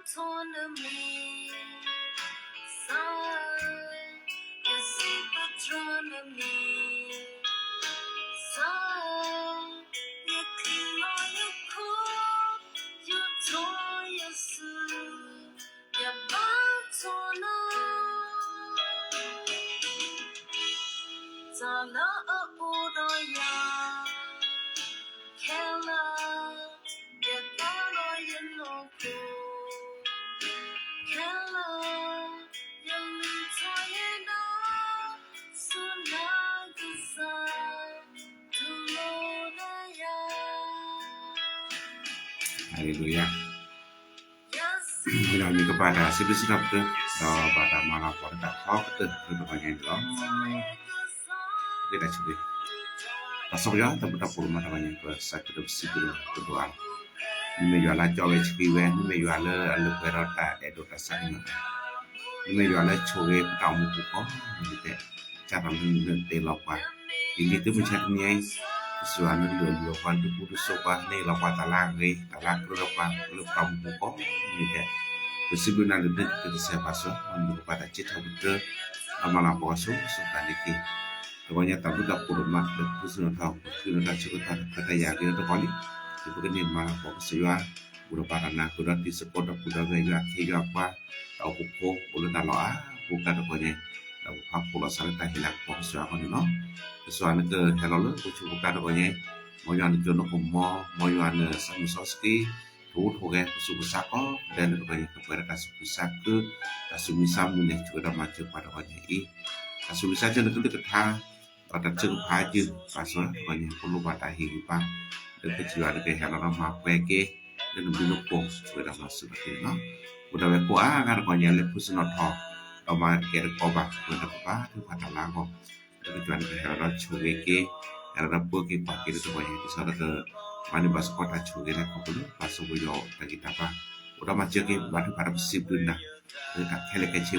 ထီၣ်နမံၤ, ကစံးပတြၢၤနမံၤ, ကစၢ်, ယချံးလီၤယခိၣ်, ယထီၣ်ယစု, ယဘါထီၣ်နၤ, တၢ်လၢအအိၣ်ဒီးယၤ ခဲလၢာ်, ယသးဒီးယနီၢ်ခိ, ခဲလၢာ်, ယလုၢ်ထီၣ်ယနၢ်, ဆူနၤကစၢ်, တူၢ်လိာ်နၤယၤ. ဟါလ့လူယၤ. မ့ၢ်ဒီးမ့ၢ်ကဘၣ်တၢ်စံးဘျုးစံးထီၣ်ပတြၢၤ, ဒီးဘၣ်တၢ်မၤလၤကပီၤတၢ်ထီကတၢၢ်လၢတဂီၤညါန့ၣ်လီၤ. ဂ့ၢ်တၢ်ဆိၣ်ဂ့ၤ, ပၢ်စီဆှံယွၤ တၢ်ဘျုးတၢ်ဖှိၣ်ဒိၣ်မးတဂီၤညါ ပစံးဘျုးတၢ်ဒိၣ်အါလီၤ. မ့မ့ၢ်ယွၤလၢအကၠီဝဲဆှံဝဲ, မ့မ့ၢ်ယွၤလၢအလၢပှဲၤဒီးတၢ်အဲၣ်ဒိးတၢ်ဆါန့ၣ်လီၤ. မ့မ့ၢ်ယွၤလၢဆိၣ်ဂ့ၤပတၢ်အိၣ်မူပူၤကိးနံၤဒဲး, ကၢ်ဒီးလၢနုာ်လီၤတဲလီၤပှၤ, ဒ်န့ၣ်သုမုၢ်ဆါတနံၤအံၤ, ကစၢ်ယွၤလၢနုာ်လီၤပှၤ ဒုးဘူးဒုးစိာ်ပှၤ န့ၢ်လီၤပှၤတၢ်လၢအဂ့ၤ တၢ်လၢအကြၢးဒီးပှၤ လၢပတၢ်အိၣ်မူပူၤကိးနံၤဒဲး, ပစံးဘျုးနၤလၢနကစၢ်ပၢ်စီဆှံ မ့ၢ်နကဘၣ်တၢ်စံးထီၣ်ပတြၢၤ, ဒီးမၤလၤကပီၤကဆိးကဆိးတၢ်န့ၣ်တက့ၢ်. တဂီၤညါတၢ်ဘျုးတၢ်ဖှိၣ်ဒိၣ်မး လၢပဃုန့ၢ်တၢ် ပဃုန့ၢ်တၢ်ဆၢကတီၢ် တၢ်ခွဲးတၢ်ယာ်ဂ့ၤလၢတဂီၤလံ, ဒ်ပကန့ၢ်မၤလၤကပီၤကစၢ်ယွၤ, ဘူၣ်ဒီးဘါဒီးနၤ ဃုာ်ဒီးတံၤသကိးဒီးဃုာ်ဒီးဂဲၤယွၤခ့ယွၤပှၤ, တၢ်အိၣ်ဖှိၣ်ဖိ အိၣ်လၢတၢ်လီၢ်အါ ပူၤကျါတဂီၤညါ, ဒီးပဖးဖှိၣ်လီၤစးလၢတၢ်ဟ့ၣ်လၤကပီၤကစၢ်ယွၤအဂီၢ်န့ၣ်လီၤ. ကစၢ်ယွၤနကဟဲလီၤလၢပဆူးပူၤကျါတဂီၤညါ, မ်ယွၤနကၠိနကမီၤ, မ်ယွၤနစီမုၢ်စီဆှံ, ထိၣ်ဟူးထိၣ်ဂဲၤ ပဆူးပဆါကိးဂၤဒဲးလၢတဂီၤညါ ကပှဲၤဒီးတၢ်သူၣ်ခုသးခု, တၢ်သူၣ်မံသးမုာ်န့ၣ် ဆိၣ်ဂ့ၤဒီးမၤစၢၤပှၤတဂီၤညါအံၤ, တၢ်သူၣ်မံသးမုာ်န့ၣ် ကလုၢ်ကထါ ဒီးတၢ်ထုကဖၣ်အစု ပၢ်စီဆှံတဂီၤညါ ပလိၣ်ဘၣ်တၢ်ဟ့ၣ်ဂံၢ်ဘါ, လၢပစံးယွၤနကဟဲလီၤဒီးမၤပှဲၤက့ၤ လၢနဘျုးနဖှိၣ် ဆိၣ်ဂ့ၤဒီးမၤစၢၤဘၣ်က့ၤန့ၣ်လီၤ. အိၣ်ဒၣ်ဝဲကိးဂၤဒဲးတဂီၤညါလၢဖုစနီၣ်ထီၣ်, ဒီးမၤကဲတကိးဘၣ် ပဝဲဒၣ်ပပၢ်ထုကဖၣ်တၢ်လၢအဂီၢ်, လၢ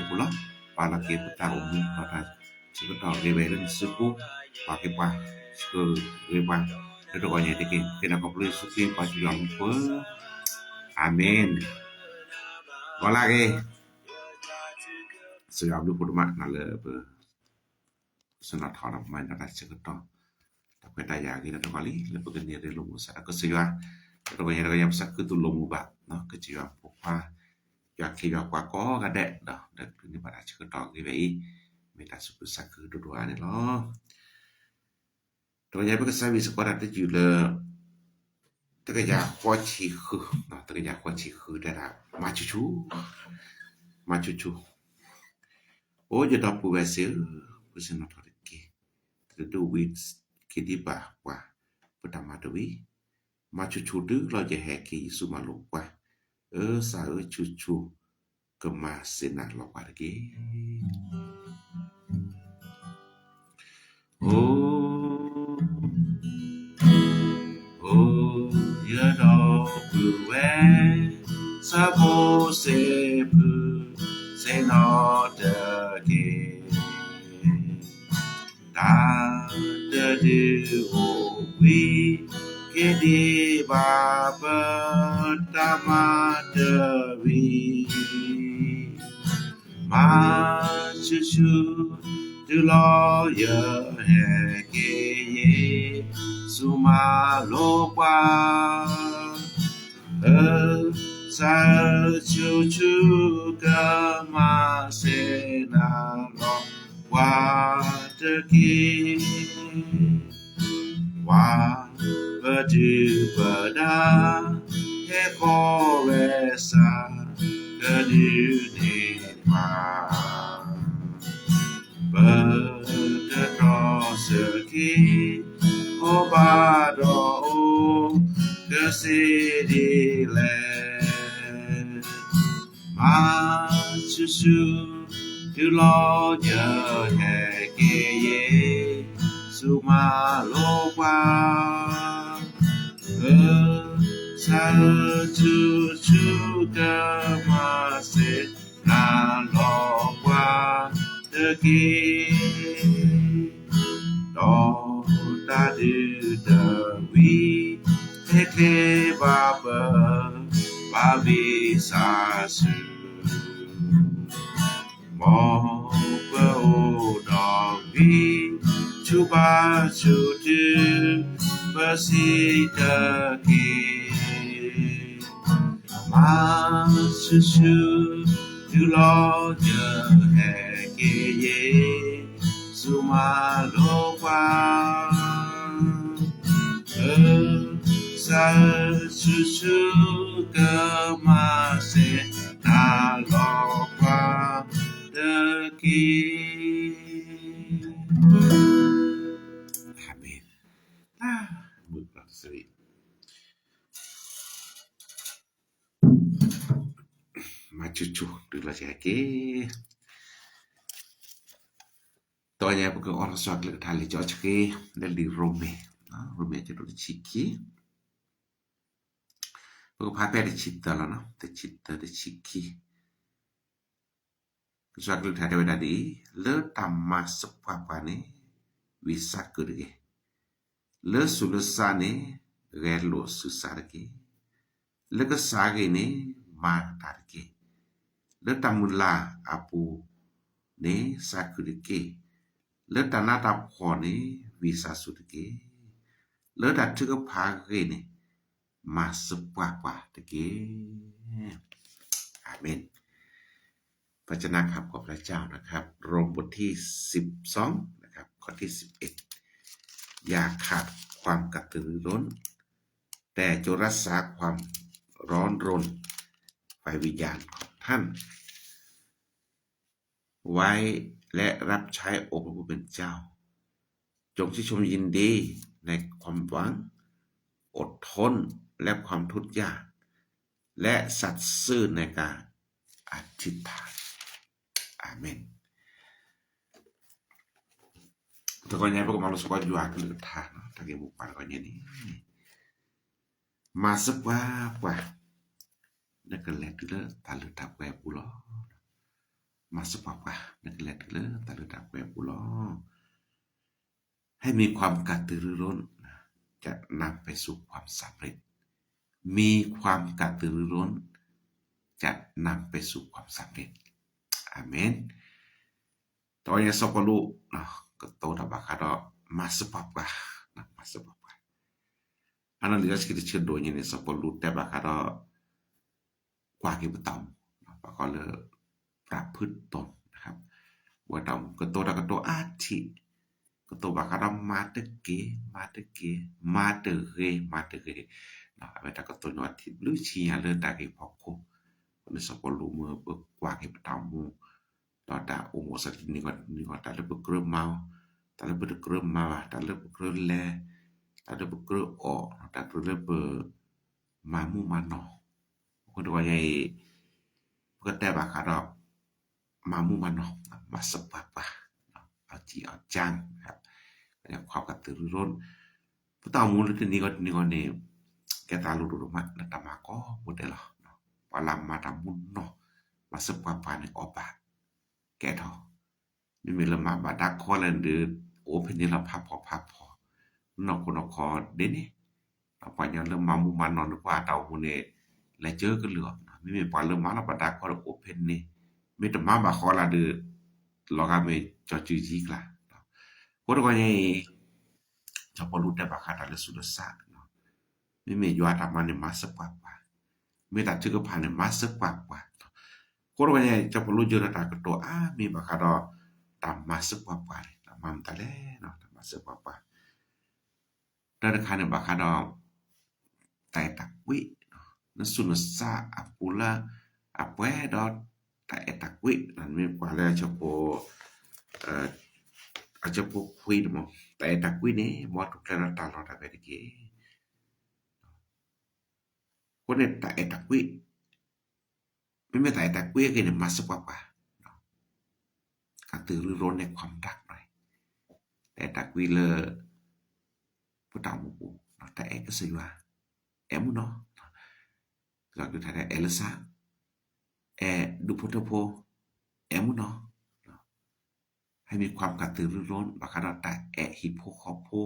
ပစံးယွၤနကဟဲလီၤဒီးဆိၣ်ဂ့ၤက့ၤ, ဟဲလီၤဒီးပၢက့ၤပှၤက့ၤလၢတဂီၤညါ ကစၢ်ဒီး မၤန့ၢ်ဘၣ်စ့ၢ်ကီးတၢ်ဆိၣ်ဂ့ၤလၢခီဖျိလၢ ပၢ်စီဆှံယွၤတၢ်ဂံၢ်တၢ်ဘါ, အိၣ်ဒီးမၤစၢၤက့ၤ ပဘါထုကဖၣ်ဒီးပစံးဘျုးနၤ, လၢတၢ်ခဲလၢာ်ခဲဆ့အပူၤလီၤ. ပာ်လီၤက့ၤပတၢ်အိၣ်မူဒီးတၢ်ဆၢကတီၢ်ဂ့ၤဝဲလၢနစုပူၤ, ပာ်က့ၤပှၤ, ဆှၢဂ့ၤပှၤ, လၢတဂီၤညါတက့ၢ်. ဃ့တၢ်ခီဖျိယ့ၣ်ၡူးခရံာ်ပၢ်စီဆှံယွၤမူခိၣ်ဧၢ, အၤမ့ၣ်. ဂီၤလၢအဂ့ၤ, ကစၢ်ယွၤဘျုးဖှိၣ်ဒိၣ်မးနၤလၢပ ပစနီၣ်ထီၣ်ဒီးပမၤန့ၢ်ဒီးတၢ်ဆၢကတီၢ်, တၢ်ခွဲးတၢ်ယာ်ဂ့ၤလၢတဂီၤလံ လၢပကန့ၢ်ရ့လိာ်မုာ်စးဒီးကစၢ်ယွၤ, လၢတဂီၤညါတဂီၤညါ ပသးခုသိၣ်လိာ်မုာ်ဘၣ် ကစၢ်ယွၤဖိခွါ, ယွၤခ့ယွၤကွၢ်ကိးဂၤဒဲးဒီး ဒီးကန့ၢ်ဘၣ်တၢ်ဆၢကတီၢ်ဂ့ၤဝဲအံၤ, မ့ၢ်တၢ်သူၣ်ခုသးခုဒိၣ်ဒိၣ်အါန့ၣ်လီၤ. တဂီၤညါပကစးဝံၣ်စ့ၢ်ကီးတၢ်တယုၢ်လၢ တကယၤဃိးဆံဃု, တကယၤဃိးဆံဃုတဲဒၣ် မၤဆူၣ်ဆူၣ်, မၤဆူၣ်ဆူၣ်, အိယဒီပုၢ်ဝဲၢ်သ့ၣ်ဧၢ, ပစနီၣ်ထီၣ်တက့ၢ်, တဒုးဝံၤက့ၤဒံးဘၣ်ပှၤ, ပတၢ်မၤတဝံၤ, မၤဆူၣ်ဆူၣ်တုၤလီၤယဟဲက့ၤ ယ့ၣ်ၡူးမၤလိာ်ပှၤ, အၢ ကစၢ်ဧၢ ဆူၣ်ဆူၣ် ကမၤစ့ၢ်နၤလီၤပှၤတက့ၢ်. အိ, အိ, ယဒီပုၢ်ဝဲၢ်, ဆၢဖိစ့ဖု, ဆ့ၣ်နီၤတက့ၢ်. တၢ်တဒုးအိၣ်ဝံၤ, က့ၤဒံးဘၣ်ပတၢ်မၤတဝံၤ, မၤဆူၣ်ဆူၣ် တုၤလီၤယဟဲက့ၤ ယ့ၣ်ၡူးမၤလိာ်ပှၤ, အၢ ကစၢ်ဧၢ ဆူၣ်ဆူၣ် ကမၤစ့ၢ်နၤလီၤပှၤတက့ၢ်. ပှၤပဒုၣ်ပဒါ ဟဲဃီၤဝဲစး ကဒုးန့ၢ်ပှၤ, ပကတြီဆၢက့ၤ အိၣ်ဘၣ်ဒီးအိၣ်ကစ့ဒ်လဲၣ်. မၤဆူၣ်ဆူၣ် တုၤလီၤယဟဲက့ၤ ယ့ၣ်ၡူးမၤလိာ်ပှၤ, အၢ ကစၢ်ဧၢ ဆူၣ်ဆူၣ် ကမၤစ့ၢ်နၤလီၤပှၤတက့ၢ်. ဒီးတၢ်ဒုးတဝံၤ ဟဲချ့ဘၣ်ပ ဘၣ်မံစၢ်ဆၢ မ်ပအိၣ်ဒီးဂံၢ်ဆူၣ်ဘါဆူၣ်တုၤ ပစံးတက့ၢ်. မၤဆူၣ်ဆူၣ်တုၤလီၤယဟဲက့ၤယ့ၣ် ဆူၣ်မၤလိပှၤ ကစၢ်ဧၢ ဆူၣ်ဆူၣ်ကမၤစၢၤတၢ်လီၤပှၤ တက့ၢ်. အၤမ့ၣ်. မုၢ်ကလီၤတစရံး မၤဆူၣ်ဆူၣ်တုၤလီၤယဟဲက့ၤ တနံၤအံၤ ပကအိးထီၣ်ကစၢ်ကလုၢ်ကထါလံာ်စီဆှံ လၢလံာ်ရိမ့ၤ, ရိမ့ၤအဆၢဒိၣ်တဆံခံ, ပကဖးဖဲတဆံသၢလီၤ, တဆံသၢ တဆံခံ, ကစၢ်ကလုၢ်ကထါတဲဝဲဒၣ်ဒ်အံၤ, လၢတၢ်မၤစၢၤပှၤပှၤန့ၣ် ဝံသးစူၤတဂ့ၤ လၢဆူးလၢစးန့ၣ် ဂဲၤလိာ်ဆူးစးတက့ၢ်. လၢကစၢ်အဂ့ၢ်န့ၣ် မၤတၢ်တက့ၢ်. လၢတၢ်မုၢ်လၢ်အပူၤန့ၣ် သးခုတက့ၢ်. လၢတၢ်နးတၢ်ဖှီၣ်န့ၣ် ဝံသးစူၤတက့ၢ်. လၢတၢ်ထုကဖၣ်အဂ့ၢ်န့ၣ် မၤစၢၤပှၤပှၤတက့ၢ်. အၤမ့ၣ်. พระเจ้านะครับ โรมบทที่สิบสองนะครับ ข้อที่สิบเอ็ด อย่าขาดความกระตือรือร้น แต่จงรักษาความร้อนรนฝ่ายวิญญาณของท่าน ไว้ และรับใช้องค์พระผู้เป็นเจ้า จงชื่นชมยินดีในความหวัง อดทนและความทุกข์ยาก และสัตย์ซื่อในการอธิษฐาน အၤမ့ၣ်. တဂီၤညါ ပကမၤလိစ့ၢ်ကီးယွၤကလုၢ်ကထါ တၢ်ဂ့ၢ်မိၢ်ပှၢ်တဂီၤညါန့ၣ် မၤစၢၤပှၤပှၤ နကလဲၤတုၤလၢတၢ်လၢတၢ်ပှဲၤအပူၤလီၤ. မၤစၢၤပှၤပှၤ နကလဲၤတုၤလၢတၢ်လၢတၢ်ပှဲၤအပူၤလီၤ. ให้มีความกระตือรือร้น จะนำไปสู่ความสำเร็จ มีความกระตือรือร้น จะนำไปสู่ความสำเร็จ အၤမ့ၣ်. တဂီၤညါစီၤပီလူး ကတိၤတၢ်ဘၣ်ဃးဒီး မၤစၢၤပှၤပှၤ မၤစၢၤပှၤပှၤ အနီၢ်လံာ်စီဆှံတဆၢဒိၣ်ညါန့ၣ် စီၤပီလူးတဲဘၣ်ဃးဒီး ကွၢ်က့ၤပတၢ်အိၣ်မူ ပှၤကိးလၢ ประพฤติตนนะครับ ဝဲတၢ်အိၣ်မူ ကတိၤတၢ်ကတိၤအါထံး ကတိၤဘၣ်ဃးဒီး မၤတက့ၢ် မၤတက့ၢ် မၤတဂ့ၤ မၤတဂ့ၤ အဝဲတၢ်ကတိၤညီထံးဘျုးဆံညါလၢတၢ်ဂ့ၢ်ဖီခိၣ် အဃိန့ၣ် စီၤပီလူးမၢပကွၢ်က့ၤပတၢ်အိၣ်မူ ဒီးတၢ်အိၣ်မူအဆၢတနံၤဂီၢ်တနံၤဂီၢ် တၢ်လၢပကြၢးမၤအီၤ တၢ်လၢပတကြၢးမၤဘၣ် တၢ်လၢပကြၢးလဲၤ တၢ်လၢပကြၢးအီၣ် တၢ်ကြၢးလၢပ မၤမူမၤနီၢ် အဃိတဂီၤညါအံၤ ပကတဲဘၣ်ဃးဒီး မၤမူမၤနီၢ် မၤစၢၤပှၤပှၤ เอาจริงเอาจัง นะครับ ความกระตือรือร้น ပတၢ်အိၣ်မူလၢတနံၤဂီၢ်တနံၤဂီၢ်န့ၣ် ကဲတၢ်လိၣ်ဒိၣ်ဒိၣ်မး လၢတၢ်မၤကိးမူဒဲးလီၤ. ပှၤလၢမၤတၢ်မူနီၢ် မၤစၢၤပှၤပှၤန့ၣ် အီၣ်ဘၣ် ကဲထီၣ် မ့မ့ၢ်လၢမၤဘၣ်ဒါခီလဲၣ်ဒီး အိၣ်ဖဲန့ၣ်လီၤ ဖးဖီဖးဖီ နီၢ်ခိနီၢ်ခီဒ်န့ၣ် ပှၤကညီလၢမၤမူမၤနီၢ်န့ၣ်ကွၢ်တၢ်အိၣ်မူန့ၣ် လဲၤစၢကလုၢ်အီၤ မ့မ့ၢ်ပှၤလၢမၤလီၤဘၣ်ဒါခီဒီးအိၣ်ဖဲန့ၣ် မ့ၢ်တမၤဘၣ်ဃီလၢဒီး လီၤဂာ်မ့ၢ်ကၠီၤစုၤယံၤကျါ အဃိတဂီၤညါအံၤ စီၤပီလူးတဲဘၣ်ဃးတၢ်လၢဆူးလၢစး မ့မ့ၢ်ယွၤတၢ်မၤန့ၣ် မၤစၢၤပှၤပှၤ, မ့ၢ်တၢ်ထုကဖၣ်န့ၣ် မၤစၢၤပှၤပှၤ. အဃိတဂီၤညါ စီၤပီလူးယၢၤဒီးတၢ်ကတိၤအါမံၤဘၣ်ဃးဒီး တၢ်မၤစၢၤပှၤပှၤန့ၣ် တၢ်မၤမတၤလဲၣ်, တၢ်မၤစၢၤပှၤပှၤ တၢ်တခါန့ၣ်ဘၣ်ဃးဒီး တၢ်အဲၣ်တၢ်ကွံ, နဆူးနစၢ်အပူၤလၢ အပှဲၤဒီးတၢ်အဲၣ်တၢ်ကွံ, မ့ၢ်ကွၢ်လၢ အဆၢဖိခွံန့ၣ်မ့ၢ် တၢ်အဲၣ်တၢ်ကွံန့ၣ် မ်ထူၣ်ဖျဲးဒီးတၢ်လီၢ်တၢ်ဝဲတက့ၢ်. အဃိန့ၣ် တၢ်အဲၣ်တၢ်ကွံ, မ့မ့ၢ်တၢ်အဲၣ်တၢ်ကွံအဂ့ၢ်န့ၣ် မၤစၢၤပှၤပှၤ, ကတုၤရုံးရုံးန့ၣ် ခွမ်တၢ်ကွံ, တၢ်အဲၣ်တၢ်ကွံလၢ ပတၢ်အိၣ်မူပူၤ, တၢ်အဲၣ်ကစၢ်ယွၤ, အဲၣ်မုၢ်နီၢ်, ကစၢ်ယွၤအဲၣ်လၢစၢ်, အဲၣ်ဒူၣ်ဖိထၢဖိ, အဲၣ်မုၢ်နီၢ် ให้มีความกระตือรือร้น ဘၣ်ဃးဒီးတၢ်အဲၣ်ဟံၣ်ဖိဃီဖိ,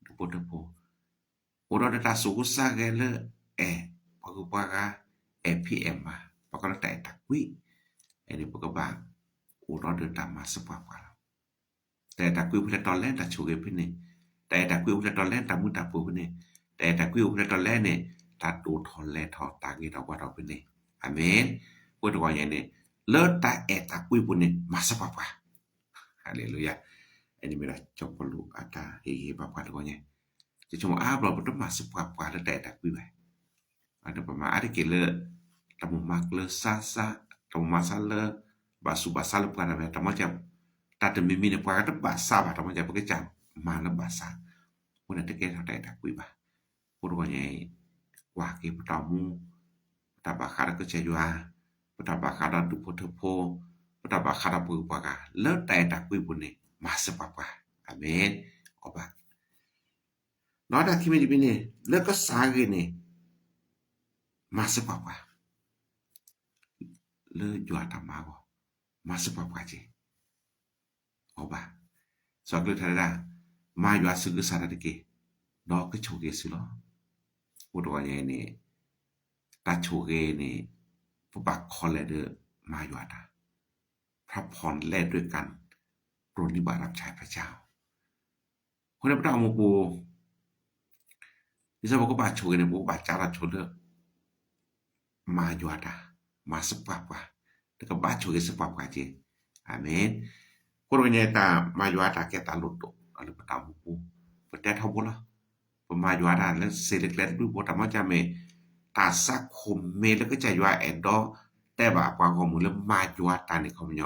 ဒူၣ်ဖိထၢဖိ, အိၣ်ဒီးတၢ်သူၣ်က့သးဂဲၤလၢအဲၣ်ပှၤဂုၤပှၤဂၤ, အဲၣ်ဖံးအဲၣ်မၤ, ဘၣ်ဃးဒီးတၢ်အဲၣ်တၢ်ကွံ, အဲၣ်န့ၣ်ပကဘၣ်အိၣ် အိၣ်ဒီးဒီးတၢ်မၤစၢၤပှၤပှၤလီၤ. တၢ်အဲၣ်တၢ်ကွံအိၣ်ဖဲလဲၣ်တီလဲၣ် တၢ်ဆိၣ်ဂ့ၤဖဲန့ၣ်, တၢ်အဲၣ်တၢ်ကွံအိၣ်ဖဲလဲၣ်တီလဲၣ် တၢ်မုာ်တၢ်ပၢၤဖဲန့ၣ်, တၢ်အဲၣ်တၢ်ကွံအိၣ်ဖဲလဲၣ်တီလဲၣ်န့ၣ် တၢ်ဒိၣ်ထီၣ်လဲၢ်ထီၣ် တၢ်ဂ့ၤထီၣ်ဘှါထီၣ်ဖဲန့ၣ်. အၤမ့ၣ်. အဃိတဂီၢ်ညါန့ၣ် လၢတၢ်အဲၣ်တၢ်ကွံပူၤန့ၣ် မၤစၢၤပှၤပှၤ. ဟါလ့လူယၤ. အန့ၣ်မ့ၢ်ဒၣ်စီၤပီလူးအတၢ်ဟ့ၣ်ဂံၢ်ဟ့ၣ်ဘါပှၤတဂီၢ်ညါ, ယဆိကမိၣ်အါဘျီပတမၤစၢၤပှၤပှၤလၢတၢ်အဲၣ်တၢ်ကွံဘၣ်. ပမၤအါတက့ၢ်လၢ တၢ်မိၣ်မၤကျၢၤစါစါ, တၢ်မိၣ်မၤစါလၢ ဘၣ်ဆူးဘၣ်ဆါလၢပှၤတၢ်မ့ၢ် တၢ်မၤစၢၤ, တၢ်တမံၤမံၤန့ၣ် ပှၤကတဘၣ်ဆါဘၣ် တၢ်မၤစၢၤ ပကစၢ်မၤလၢဘၣ်ဆါ, အဃိန့ၣ်တကဲထီၣ်တၢ်အဲၣ်တၢ်ကွံဘၣ်. အဃိတဂီၢ်ညါအံၤ ကွၢ်က့ၤပတၢ်အိၣ်မူ, ပတၢ်ဘၣ်ဃးဒီးကစၢ်ယွၤ, ပတၢ်ဘၣ်ဃးဒီးဒူၣ်ဖိထၢဖိ, ပတၢ်ဘၣ်ဃးဒီးပှၤဂုၤပှၤဂၤ လၢတၢ်အဲၣ်တၢ်ကွံပူၤန့ၣ် မၤစၢၤပှၤပှၤ. အၤမ့ၣ်. အီၤဘၣ် ဒီးတၢ်ခံမံၤတမံၤန့ၣ် လၢကစၢ်အဂ့ၢ်န့ၣ် မၤစၢၤပှၤပှၤ, လၢယွၤအတၢ်မၤအဂီၢ် မၤစၢၤပှၤပှၤက့ၤ. အီၤဘၣ် စီၤကလုၢ်ထါဒၣ် မၤယွၤအစုကစၢ်တၢ်တက့ၢ်, ဒီးကဆိၣ်ဂ့ၤအီၤလီၤ. အဃိတဂီၢ်ညါအံၤန့ၣ် တၢ်ဆိၣ်ဂ့ၤန့ၣ် ပဘၣ်ခီလဲၣ်ဒီးမၤယွၤတၢ်, พระพรแลกด้วยกัน ปรนนิบัติรับใช้พระเจ้า. အဃိန့ၣ်ပတၢ်အိၣ်မူပူၤ ဒ်သိးပကဘၣ်ဆိၣ်ဂ့ၤန့ၣ် ပကဘၣ်ကးထီၣ်ဆိလၢ မၤယွၤတၢ်, မၤစၢၤပှၤပှၤ, တကဘၣ်ဆိၣ်ဂ့ၤစၢၤပှၤပှၤက့ၤ. အၤမ့ၣ်. အဃိတဂီၢ်ညါ တၢ်မၤယွၤတၢ်ကဲတၢ်လိၣ်ဒိၣ်လၢပတၢ်အိၣ်မူပူၤ, ပတဲထီဘိလီၤ. ပမၤယွၤတၢ်လၢစ့လၢကျဲတဘျုးဘိ တၢ်မၤစၢၤမ့ၢ် တၢ်ဆါခိၣ်မ့ၢ်လၢကစၢ်ယွၤအဲၣ်ဒိးတဲဘၣ်ပှၤဂီၢ်မုၢ်လၢမၤယွၤတၢ်န့ၣ် ခီပညီ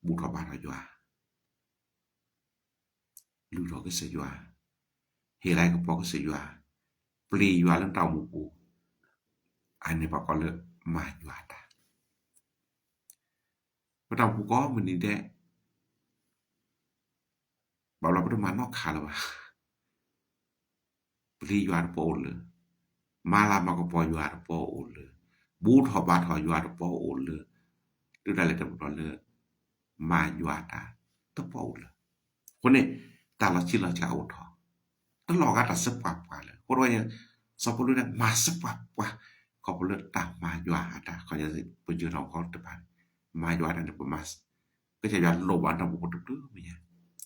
ဘူၣ်ထီၣ်ဘါထီၣ်ယွၤ လုၢ်ထီၣ်ကစၢ်ယွၤ, ဟ့ၣ်လၤကပီၤကစၢ်ယွၤ, ပျံၤယွၤလၢတၢ်အိၣ်မူပူၤ, အန့ၣ်ပှၤကိးလၢမၤယွၤတၢ်. ပတၢ်အိၣ်မူပူၤကိးမုၢ်နံၤဒဲး ဘၣ်ဘျီပတမၤနီတခါလၢၤဘၣ်. ပျံၤယွၤတပီအိၣ်လၢာ်, မၤလၤမၤကပီၤယွၤတပီအိၣ်လၢာ်, ဘူၣ်ထီၣ်ဘါထီၣ်ယွၤတပီအိၣ်လၢာ်, တုၤဒၣ်လဲာ်တဘျီလၢ မၤယွၤတၢ်တပီအိၣ်လၢာ်. အဃိန့ၣ် တၢ်လီၤဆံးလီၤစှၤအိၣ်ထီၣ်, တလီၤဂာ်တၢ်စၢၤပှၤပှၤလၢာ်. အဃိတဂီၢ်ညါ စီၤပီလူးန့ၣ် မၤစၢၤပှၤပှၤ ခီဖျိလၢတၢ်မၤယွၤအတၢ်, ခီပညီ ပယၢၤထီၣ်ကီတဖၣ်န့ၣ် မၤယွၤတၢ်န့ၣ် ပမၤ ကစၢ်ယွၤလိၣ်ဘၣ်တၢ်အိၣ်မူပူၤတဘျုးမံၤညါ,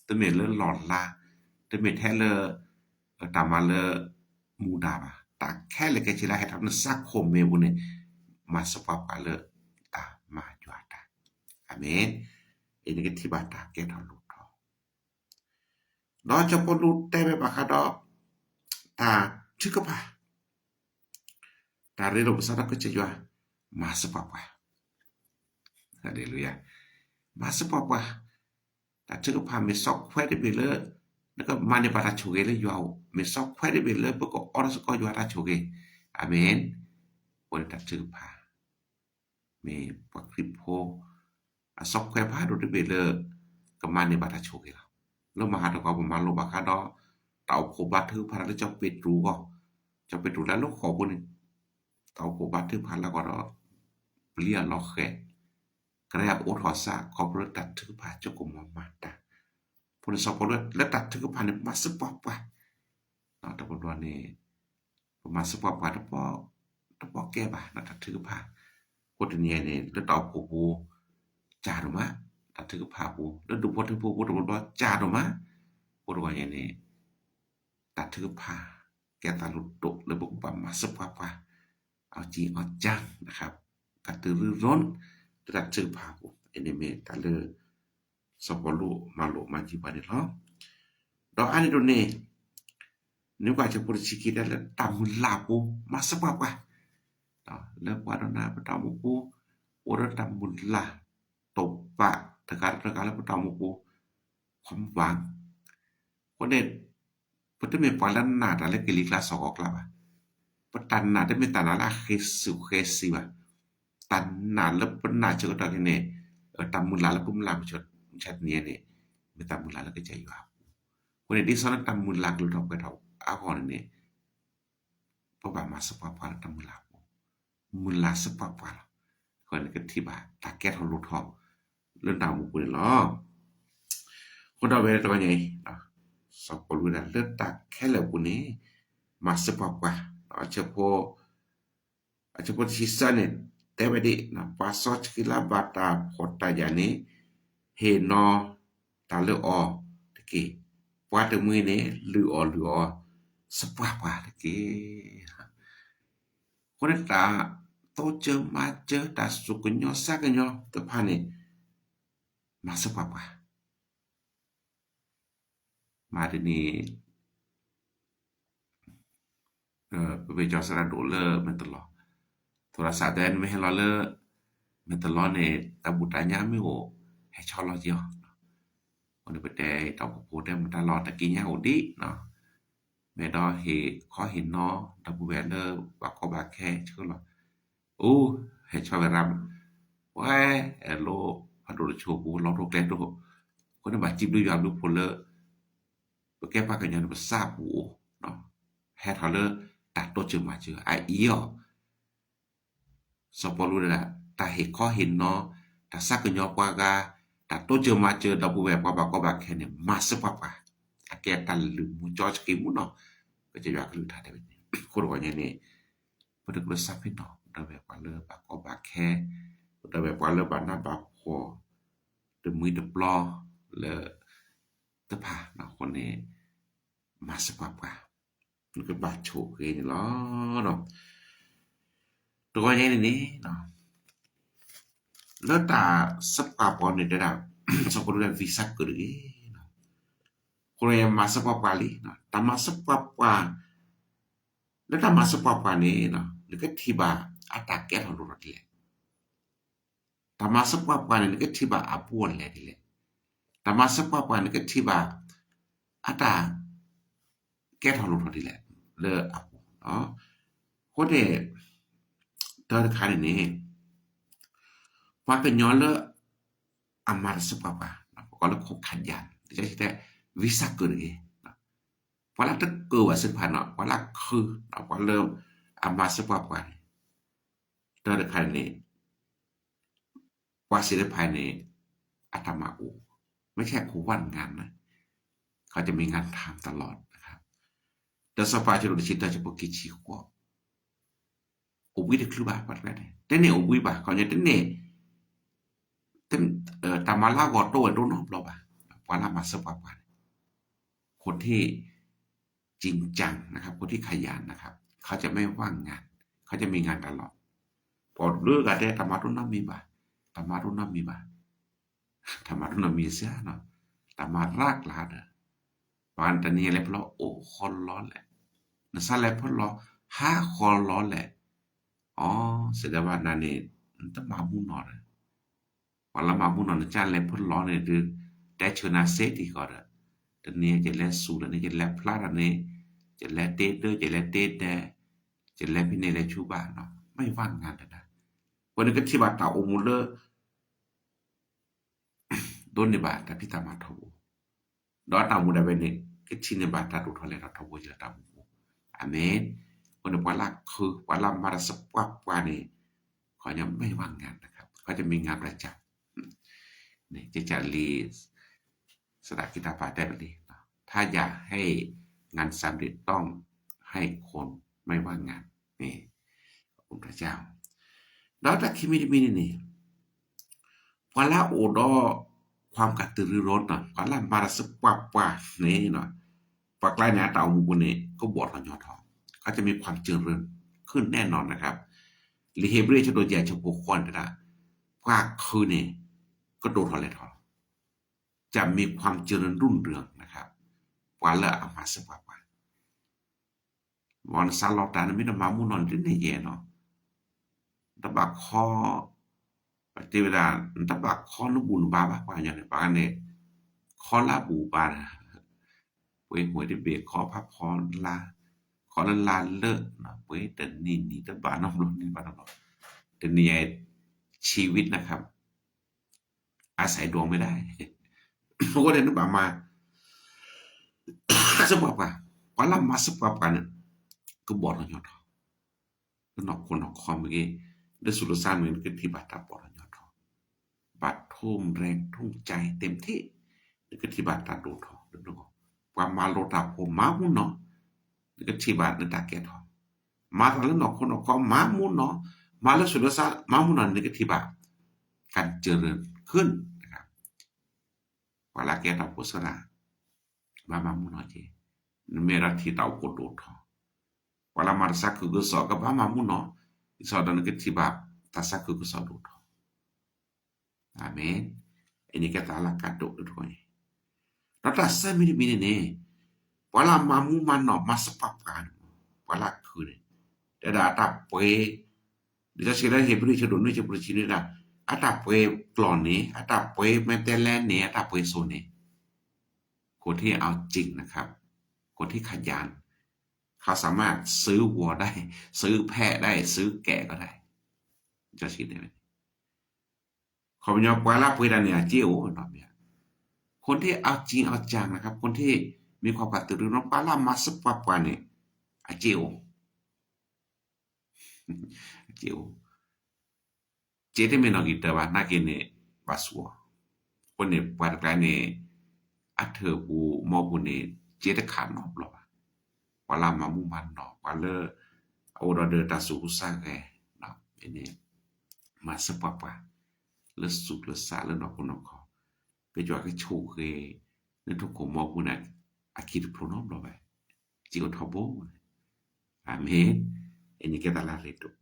တမ့ၢ်လၢလီၢ်လၤ, တမ့ၢ်ထဲလၢ တၢ်မၤလၢ မူဒါဘၣ်, တၢ်ခဲလၢာ်ခဲဆ့လၢဟဲထီၣ်နစၢ်ခိၣ်မဲာ်ပူၤန့ၣ် မၤစၢၤပှၤပှၤလၢတၢ်မၤယွၤတၢ်. အၤမ့ၣ်. အန့ၣ်ကထံၣ်ဘၣ်တၢ်ကဲထီၣ်လိၣ်ထီၣ် ဒီးစီၤပီလူးတဲဝဲဘၣ်ဃးဒီး တၢ်ထုကဖၣ်, တၢ်ရ့လိာ်ပသးဒီးကစၢ်ယွၤ, မၤစၢၤပှၤပှၤ, မၤစၢၤပှၤပှၤ, တၢ်ထုကဖၣ်မ့ၢ်စီခွဲးတဘ့ၣ်လၢ နကမၤန့ၢ်ဘၣ်တၢ်ဆိၣ်ဂ့ၤလၢယွၤအိၣ်, မ့ၢ်စီခွဲးတဘ့ၣ်လၢပကအီဒီးစ့ၢ်ကီးယွၤတၢ်ဆိၣ်ဂ့ၤ, အၤမ့ၣ်. အဃိန့ၣ်တၢ်ထုကဖၣ် မ့ၢ်ပှၤခရံာ်ဖိ အစီခွဲးဖးဒိၣ်တဘ့ၣ်လၢ ကမၤန့ၢ်ဘၣ်တၢ်ဆိၣ်ဂ့ၤလီၤ. လၢမဟါတခီ ပမၤလိဘၣ်ဃးဒီး တၢ်အိၣ်ဖှိၣ်ဘါထုကဖၣ်လၢစီၤပ့းတရူးအဂီၢ်, စီၤပ့းတရူးလၢအလၢဃိာ်ဖိန့ၣ် တၢ်အိၣ်ဖှိၣ်ဘါထုကဖၣ်လၢအဂီၢ်ဒီး ပျံၤအလီၤဃဲၤ, ကရၢအအိးထီၣ်စၢ် ခီဖျိလၢတၢ်ထုကဖၣ်ကၠိကမီၤမၤတၢ်, အဃိန့ၣ်စီၤပီလူးလၢတၢ်ထုကဖၣ်န့ၣ် မၤစၢၤပှၤပှၤ တဘျီဘျီန့ၣ် ပမၤစၢၤပှၤပှၤတပီ တပီကဲဘၣ် တၢ်ထုကဖၣ်, အဃိတနံၤအံၤန့ၣ် လၢတၢ်အိၣ်ဖှိၣ်ပူၤ ကၢ်ဒိၣ်မး, တၢ်ထုကဖၣ်ပူၤ လၢဒူၣ်ဖိထၢဖိပူၤတဘျီဘျီကၢ်ဒိၣ်မး, အဃိတဂီၢ်ညါန့ၣ် တၢ်ထုကဖၣ် ကဲတၢ်လိၣ်ဒိၣ်လၢပကဘၣ်မၤစၢၤပှၤပှၤ เอาจริงเอาจังนะครับ กระตือรือร้น လၢတၢ်ထုကဖၣ်အပူၤ, အန့ၣ်မ့ၢ်တၢ်လၢ စီၤပီလူးမၤလိာ်မၤယံၤပှၤန့ၣ်လီၤ. ဒီးအါန့ၢ်ဒိၣ်န့ၣ် နကွၢ်ကၠိဖိတဆံခံ တဲလၢတၢ်မုၢ်လၢ်အပူၤ မၤစၢၤပှၤပှၤ, လၢပှၤဒီးနၤပတၢ်အိၣ်မူပူၤ အိၣ်ဒီးတၢ်မုၢ်လၢ် တိာ်ပာ်တဂၤဒီးတဂၤလၢပတၢ်အိၣ်မူပူၤ ความหวัง အဃိန့ၣ် ပတမ့ၢ်ပှၤလၢနာ်တၢ်လၢကလံၤကျါစီၤကီၤကျါဘၣ်. ပတၢ်နာ်တမ့ၢ်တၢ်နာ်လၢအဃ့စူၣ်ဃ့စံးဘၣ်. တၢ်နာ်လၢပနာ်ဆၢကတီၢ်ခဲအံၤန့ၣ် တၢ်မုၢ်လၢ်လၢပမုၢ်လၢ်မုၢ်ဆါတနံၤန့ၣ် မ့ၢ်တၢ်မုၢ်လၢ်လၢကစၢ်ယွၤအပူၤ. အဃိန့ၣ် ဒ်သိးလၢတၢ်မုၢ်လၢ်ကလူၤထီၣ်ပှဲၤထီၣ်အဂီၢ်န့ၣ်န့ၣ် ပဘၣ်မၤစၢၤပှၤပှၤလၢတၢ်မုၢ်လၢ်အပူၤ, မုၢ်လၢ်စၢၤပှၤပှၤလီၤ. အဃိန့ၣ်ကထံၣ်ဘၣ်တၢ်ကဲထီၣ်လိၣ်ထီၣ် လၢတၢ်အိၣ်မူပူၤန့ၣ်လီၤ. အဃိဒီးဝဲတဂီၢ်ညါအံၤ စီၤပီလူးဝဲဒၣ်လၢတၢ်ခဲလၢာ်အပူၤန့ၣ် မၤစၢၤပှၤပှၤ, အဆၢဖိ အဆၢဖိတဆံသၢန့ၣ် တဲဝဲဒ် ပှၤစီဆှံလၢဘၣ်တၢ်ဖှီၣ်တၢ်ယာ်န့ၣ် ဟ့ၣ်နီၤတၢ်လၢအီၤတက့ၢ်. ပှၤတမှံၤန့ၣ် လုၢ်အီၣ်လုၢ်အီ စပှၢ်ပှၢ်တက့ၢ်. အဃိန့ၣ်တၢ်တိစၢၤမၤစၢၤ တၢ်စူၢ်ကညီၤစၢ်ကညီၤတဖၣ်န့ၣ် မၤစပှၢ်ပှၢ် မၤတနံၤ ပမ့ၢ်ကၠီစရၣ်ဒိၣ်လၢမဲာ်တလီၤ, သရၣ်စးတဲနမ့ၢ်ဟဲလီၤလၢ မဲာ်တလီၤန့ၣ် တၢ်ဘူၣ်တၢ်ညၣ်မ့ၢ်အိၣ် ဟဲဆီလီၤက့ၤအီၤ. အဃိန့ၣ်ပတဲတၢ်အိၣ်ဖှိၣ်ဖိတဲမတၤလီၤ တၢ်ကံးညာ်အိၣ်ဒံး, မ့ၢ်ဒီးဟ့ၣ်ခီဟ့ၣ်နီၤ ဒီပုၢ်ဝဲၢ်လၢဘၣ်ကီဘၣ်ခဲဆှၢလီၤ. အိၣ် ဟဲဆီဝဲဒၣ် ပှၤအဲၣ်လိဖးဒိၣ်တဆိးပူၤ လီၤတိၢ်ကျဲတိၢ်, အဃိန့ၣ်ဘၣ်စံးဘျုးယွၤဘျုးဖှိၣ်လၢ ပကဲပှၤကညီန့ၣ် ပသးပူၤအိၣ်, ဟဲထီၣ်လၢတၢ်တိစၢၤမၤစၢၤအအံၤအီၤ. စီၤပီလူးဒၣ် တၢ်ဟ့ၣ်ခီဟ့ၣ်နီၤ, တၢ်သးကညီၤပှၤဂၤ, တၢ်တိစၢၤမၤစၢၤဒီပုၢ်ဝဲၢ်ပှၤဘၣ်ကီဘၣ်ခဲန့ၣ် မၤစၢၤပှၤပှၤ, အကဲတၢ်လုၢ်မူကၠီစကံးမူနီၤ, ကစၢ်ယွၤကလုၢ်ကထါတဲဝဲန့ၣ်, အဃိတဂီၢ်ညါန့ၣ် ပတကြၢးသးဖ့နီၤ ပဒီပုၢ်ဝဲၢ်ပှၤလၢဘၣ်ကီဘၣ်ခဲ, ပဒီပုၢ်ဝဲၢ်ပှၤလၢဘၣ်နးဘၣ်ဖှီၣ် တမှံၤတပျီလၢ တဖၣ်အဃိန့ၣ် မၤစၢၤပှၤပှၤ, နကဘၣ်ဆိၣ်ဂ့ၤန့ၣ်လီၤ. တဂီၢ်ညါန့ၣ်န့ၣ် လၢတၢ်စၢၤပှၤပှၤန့ၣ်တဲဒၣ် စီၤပီလူးတဲ ဝံသးစူၤတဂ့ၤ, အဃိန့ၣ်မၤစၢၤပှၤပှၤလံ, တၢ်မၤစၢၤပှၤပှၤ လၢတၢ်မၤစၢၤပှၤပှၤန့ၣ် နကထံၣ်ဘၣ်အတၢ်ကဲထီၣ်လိၣ်ထီၣ်ဒ်လဲၣ်. တၢ်မၤစၢၤပှၤပှၤန့ၣ် နကထံၣ်ဘၣ်အဘူးအလဲဒ်လဲၣ်. တၢ်မၤစၢၤပှၤပှၤန့ၣ် နကထံၣ်ဘၣ်အတၢ်ကဲထီၣ်လိၣ်ထီၣ်ဒ်လဲၣ် လၢအပူၤ. အဃိန့ၣ် တၢ်တခါန့ၣ်န့ၣ် ပှၤကညီလၢအမၤတၢ်စၢၤပှၤပှၤ ပကိးလၢခိၣ်ခးယၢ် တဲ ဝံသးစူၤတဂ့ၤ, ပှၤလၢတကၢၢ်ဘၣ်စ့ၢ်တဖၣ်န့ၣ် ပှၤလၢခု ပှၤလၢအမၤစၢၤပှၤပှၤန့ၣ် တၢ်တခါန့ၣ် ပှၤစ့ၢ်တဖၣ်န့ၣ် အတၢ်မၤအိၣ် ไม่ใช่เขาว่างงานนะ เขาจะมีงานทำตลอดนะครับ ဒီးစီၤပၤအဆၢဒိၣ်တဆံတၢ ဆၢဖိခံဆံဃိး အိၣ်ဘှံးတချုးဘၣ် ပှၤတဖၣ်န့ၣ် တန့ၢ်အိၣ်ဘှံးဘၣ် ခီပညီတန့ၢ် တၢ်မၤလၢအဂီၢ်တအိၣ်ဝဲဒိၣ်နီတဘျီဘၣ်. ပှၤလၢမၤစၢၤပှၤပှၤန့ၣ် คนที่ จริงจังนะครับ คนที่ขยันนะครับ เขาจะไม่ว่างงาน เขาจะมีงานตลอด ပှၤတဘျုးဂၤတဲ တၢ်မၤတအိၣ်နီတမံၤဘၣ်, တၢ်မၤတအိၣ်နီတမံၤဘၣ်, တၢ်မၤတအိၣ်နီတမံၤစ့ၢ်နီၤ, တၢ်မၤရၢကျါဒီး ပှၤတနံၤလဲၤဖဲလီၤအိၣ်ဃီလီၤလဲၣ်, နစးလဲၤဖဲလီၤဟါဃီလီၤလဲၣ်, အီ စံးဒၣ်ဘၣ်နၤန့ၣ် နတမၤမူနီၤဒီး ပှၤလၢမၤမူနီၤန့ၣ် ကလဲၤဖဲလီၤန့ၣ်ဒုး တဲဆၢနၤစ့တံၢ်ဃီဒီး တနံၤယလဲၤစူၤဒီးန့ၣ် ယလဲၤဖျါဒီးန့ၣ် ယလဲၤတ့ဒၢ ယလဲၤတ့ဒဲ ယလဲၤဖဲန့ၣ်လဲၤဆူဘၣ်နီၤ မ့ၢ်ဝဲငါတဒၣ် ပှၤန့ၣ်ကထံၣ်ဘၣ်တၢ်အိၣ်မူလၢ ဒိးန့ၢ်ဘၣ်တၢ်ဖံးတၢ်မၤထီဘိ, ဒီးတၢ်အိၣ်မူဒၣ်ဝဲန့ၣ် ကထံၣ်န့ၢ်ဘၣ်တၢ်ဒိၣ်ထီၣ်လဲၤထီၣ်ထီဘိလၢတၢ်အိၣ်မူပူၤ, အၤမ့ၣ်, အဃိန့ၣ် ပှၤလၢခု ပှၤလၢမၤတၢ်စၢၤပှၤပှၤန့ၣ် ခီညါမ့ၢ်ဝဲငါတခါ ခီညါမ့ၢ်ငါတခါ န့ၣ် ကကလံ စဒၣ်က့ၤတၢ်ပာ်တဲပလံ ถ้าอยากให้งานสำเร็จต้องให้คนไม่ว่างงาน န့ၣ် ဒီးတၢ်ခံမံၤတမံၤန့ၣ်န့ၣ် ပှၤလၢအအိၣ်ဒီး ความกระตือรือร้น န့ၣ် ပှၤလၢမၤတၢ်စၢၤပှၤပှၤန့ၣ် ပှၤကျါန့ၣ် အတၢ်အိၣ်မူပူၤန့ၣ် ကဘီၣ်ထီၣ်ညီထီၣ် เขาจะมีความเจริญขึ้นแน่นอนนะครับ လံာ်ဧ့ၤဘြံၤ အဆၢဒိၣ်ယဲၢ် အဆၢဖိဃိးန့ၣ်တဲဒၣ် ပှၤခုန့ၣ် ကဒိၣ်ထီၣ်လဲၤထီၣ် จะมีความเจริญรุ่งเรืองนะครับ ပှၤလၢအမၤစၢၤပှၤပှၤ မ်နစးလီၤတၢ် နမ့ၢ်တမၤမူနီၤန့ၣ် တန့ၢ်ယဲၢ်နီၤ, နတဘၣ်ခီ, ပတဲဝဲဒၣ် နတဘၣ်ခီနဘူၣ်နဘါဘၣ် ပှၤကညီန့ၣ် ပှၤန့ၣ် ခီလၢအဘူၣ်ဘါန့ၣ်, ပှ့ၤမှံၤတဘ့ၣ် ခီဖးဖီလါ, ခီလၢလါလၢ ပှ့ၤတနံၤနံၤတဘၣ်နီတဘျီ နံၤဘၣ်နီတဘျီ, တနံၤယဲၢ် ชีวิตนะครับ อาศัยดวงไม่ได้ အဃိန့ၣ် နဘၣ်မၤ စၢၤပှၤပှၤ, ပှၤလၢမၤစၢၤပှၤပှၤန့ၣ် ကဘီၣ်ထီၣ်ညီထီၣ်, လၢနီၢ်ခိနီၢ်ခီမ့ၢ်ဂ့ၤ, လၢဆူးလၢဆါမ့ၢ်ဂ့ၤ နကထံၣ်ဘၣ်တၢ်ဘီၣ်ထီၣ်ညီထီၣ်, ဘၣ်ထူၣ်ရၢထူၣ်ကၠဲ တ့ၢ်မထံး, နကထံၣ်ဘၣ်တၢ်ဒိၣ်ထီၣ်, ပှၤမၤလိတၢ်ဖိမၤမူနီၤ, နကထံၣ်ဘၣ်နတၢ်ကဲထီၣ်, မၤတၢ်လၢနီၢ်ခိနီၢ်ခီမၤမူနီၤ, မၤလၢဆူးလၢစၢ် မၤမူနီၢ်န့ၣ် နကထံၣ်ဘၣ် การเจริญขึ้น ပှၤလၢကဲထီၣ်ဖိဆၢတၢ် ဘၣ်မၤမူနီၢ်က့ၤ, နမ့ၢ်ဒၣ်ထံၣ်တၢ်အိၣ်ဖှိၣ်ဒိၣ်ထီၣ်, ပှၤလၢမၤတၢ်သးခုကစီၣ်ကဘၣ်မၤမူနီၢ်, ဒ်သိးဒီးနကထံၣ်ဘၣ်တၢ်သးခုကစီၣ်ဒိၣ်ထီၣ်. အၤမ့ၣ်. အန့ၣ်ကဲတၢ်လၢကါဒိၣ်တခီအံၤ, ဒီးတၢ်ဆၢမံၤတမံၤန့ၣ်န့ၣ်, ပှၤလၢမၤမူမၤနီၢ်မၤစပှၢ်ပှၢ်န့ၣ်, ပှၤလၢခုန့ၣ်, တဲဒၣ်အတၢ်ပှ့ၤ, ဒ်သိးစံးလၢဧ့ၤဘြံၤဆၢဒိၣ်နွံဆၢဖိတဆံန့ၣ်ဒၣ်, အတၢ်ပှ့ၤကျီၢ်န့ၣ်, အတၢ်ပှ့ၤမဲာ်တဲးလဲးန့ၣ်, အတၢ်ပှ့ၤစိန့ၣ်, คนที่เอาจริงนะครับ, คนที่ขยัน, เขาสามารถซื้อวัวได้, ซื้อแพะได้, ซื้อแกะก็ได้. ကၠီၣ်စံးတဲဝဲ ခီပညီပှၤလၢပှ့ၤတၢ်န့ၣ် အစ့အိၣ်နီၤ, คนที่เอาจริงเอาจังนะครับ, คนที่มีความกระตือรือร้น, ပှၤလၢမၤစပှၢ်ပှၢ်န့ၣ် အစ့အိၣ်, အစ့အိၣ်, စ့တမ့ၢ်နီၢ်ဂံၢ်တၢဘၣ်, နာ်က့န့ၣ် ဘၣ်ဆူၣ်အီၤ, အဃိန့ၣ် ပှၤတကျါန့ၣ် အထၢၣ်ပူၤမီပူၤန့ၣ် စ့တခးနီတဘျီဘၣ်. ပှၤလၢမၤမူမၤနီၢ်, ပှၤလၢအအိၣ်ဒီးတၢ်သူၣ်ဟူသးဂဲၤ, န့ၣ် မၤစပှၢ်ပှၢ် လၢသူၣ်လၢသးလၢနီၢ်ခိနီၢ်ခီ, ကယွၤကဆိၣ်ဂ့ၤ နထံခိၣ်မီပူၤန့ၣ် အခံတဖျိနီတဘျီဘၣ်, စ့အိၣ်ထီဘိန့ၣ်, အၤမ့ၣ်. အန့ၣ်ကဲတၢ်လၢအရ့ဒိၣ်.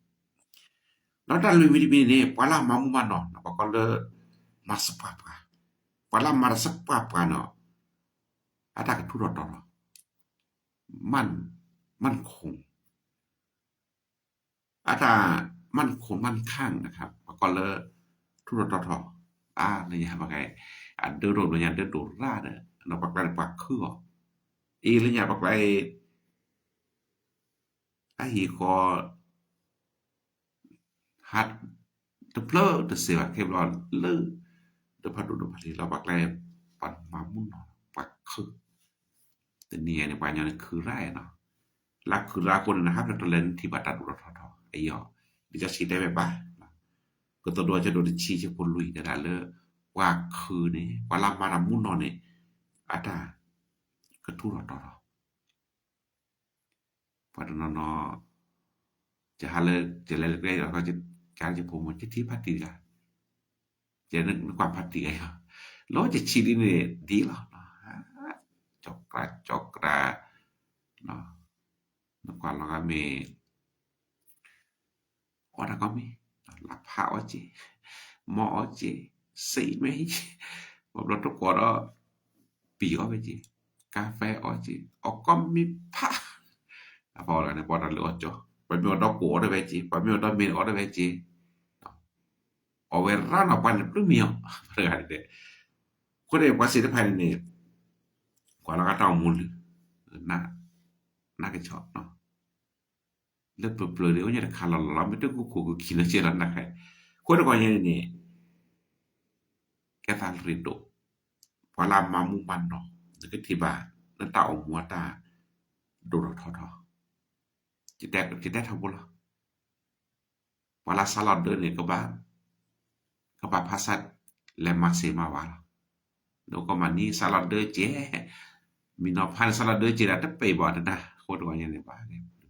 ဒီးတၢ်လွံၢ်မံၤတမံၤန့ၣ် ပှၤလၢမၤမူမၤနီၢ်န့ၣ် ပှၤကိးလၢ မၤစပှၢ်ပှၢ်, ပှၤလၢမၤတၢ်စပှၢ်ပှၢ်န့ၣ် အတၢ်ကထူထီၣ်တီၤထီၣ်, มั่นคง, အတၢ် มั่นคงมั่นคั่ง ပှၤကိးလၢ ထူထီၣ်တီၤထီၣ်, အါ လၢညါပှၤက အဒၢထီၣ်ဘျီညါဒၢဒိၣ်ရၣ်ဒီး ဒီးပှၤကျါန့ၣ်ပှၤခုအီၤ, အ့ လၢညါပှၤကျါအံၤ အဟံၣ်ဃီ ဟးတဖျၢၣ်တစဲးဘၣ် ခဲဘျီလၢ ဒိဖးဒိၣ်ဒိဖးထံလီၤ ပှၤကျါ ပှၤမၤမူနီၢ် ပှၤခု, တနံၤအံၤန့ၣ် ပှၤကညီန့ၣ်ခုရၣ်နီၤ, လၢခုရၣ်အဃိန့ၣ် နဟးဖျၢၣ်ထီၣ်လဲၣ် နထံၣ်ဘၣ်တၢ်ဒိၣ်ထီၣ်ထီထီၣ်အံၤအီၤ, ဒ်ကၠီၣ်စံးတဲဝဲဘၣ်, ကတိၤဒိဆၢဒိၣ်တဆံဆၢဖိလွံၢ်တဲဒၣ်လၢ ပှၤခုန့ၣ် ပှၤလၢမၤတၢ်မူနီၢ်န့ၣ် အတၢ်ကထူထီၣ်တီၤထီၣ် ပှၤတနီၤနီၤ ယဟးလၢ ယလဲၤလၢကျဲဒီး ယကၤယဖိမုၣ် ယထံၣ်ဖါတံၢ်လၢ်, ယနကွၢ်ဖါတံၢ်ဂ့ၤ, လီၤယဆံးဒ်န့ၣ်ဒ်လီၤ, ကၠီကရၢ ကၠီကရၢ, နကွၢ်လီၤဂၤမ့ၢ် အီၣ်တၢ်ကီမ့ၢ်, လၢဖးအီၣ်က့, မီၢ်အီၣ်က့, စံးမ့ၢ်, ပှၤဘျီတကိးဒီး ပံာ်အီၣ်ဝဲက့, ကါဖဲအီၣ်က့, အီၣ်ကီမ့ၢ်ဖး, အပှၤအီၣ်တၢ်န့ၣ် ပှၤတၢ်လၢအီၣ်ကၠီ, ပှၤမ့ၢ်အီၣ်ဒီးကိၣ်အီၣ်တဝဲက့, ပှၤမ့ၢ်အီၣ်ဒီးမ့ၢ်အီၣ်တဝဲက့, အီၣ်ဝဲရၣ်နီၤ ပှၤန့ၣ်ပျုၢ်မံၤအီၤ, တဂၤဒဲး, အဃိန့ၣ် ပှၤသ့ၣ်တဖၣ်န့ၣ်န့ၣ် ကွၢ်လီၤဂာ်တၢ်အိၣ်မူလၢ နၢ်ကဆီၣ် လၢပျၢၤပျၢၤဒ်အိၣ်ညါတခါလီၤလီၤလီၤ မ့ၢ်တကူၣ်ခိၣ်ကခံနီၤကဲလီၤနၢ်ခဲ, အဃိတခီညါန့ၣ်န့ၣ် ကဲသးရ့ဒိၣ်, ပှၤလၢအမၤမူမၤနီၢ် နကထံၣ်ဘၣ် လၢတၢ်အိၣ်မူအတၢ်ဒိၣ်ထီၣ်ထီထီၣ်, ယတဲထီဘိလီၤ. ပှၤလၢစးလီၤဒၢန့ၣ် ကဘၣ်, ကဘၣ်ဖးဆၢလဲၤမၤစ့မၤဝါလီၤ. နကမၤနံၤစးလီၤဒၢကဲ, မံၤနီၤဖးန့ၣ် စးလီၤဒၢကဲဒၣ်တပ့ၤဘၣ်တနၤ အဃိတဂီၢ်ညါန့ၣ်ဘၣ်,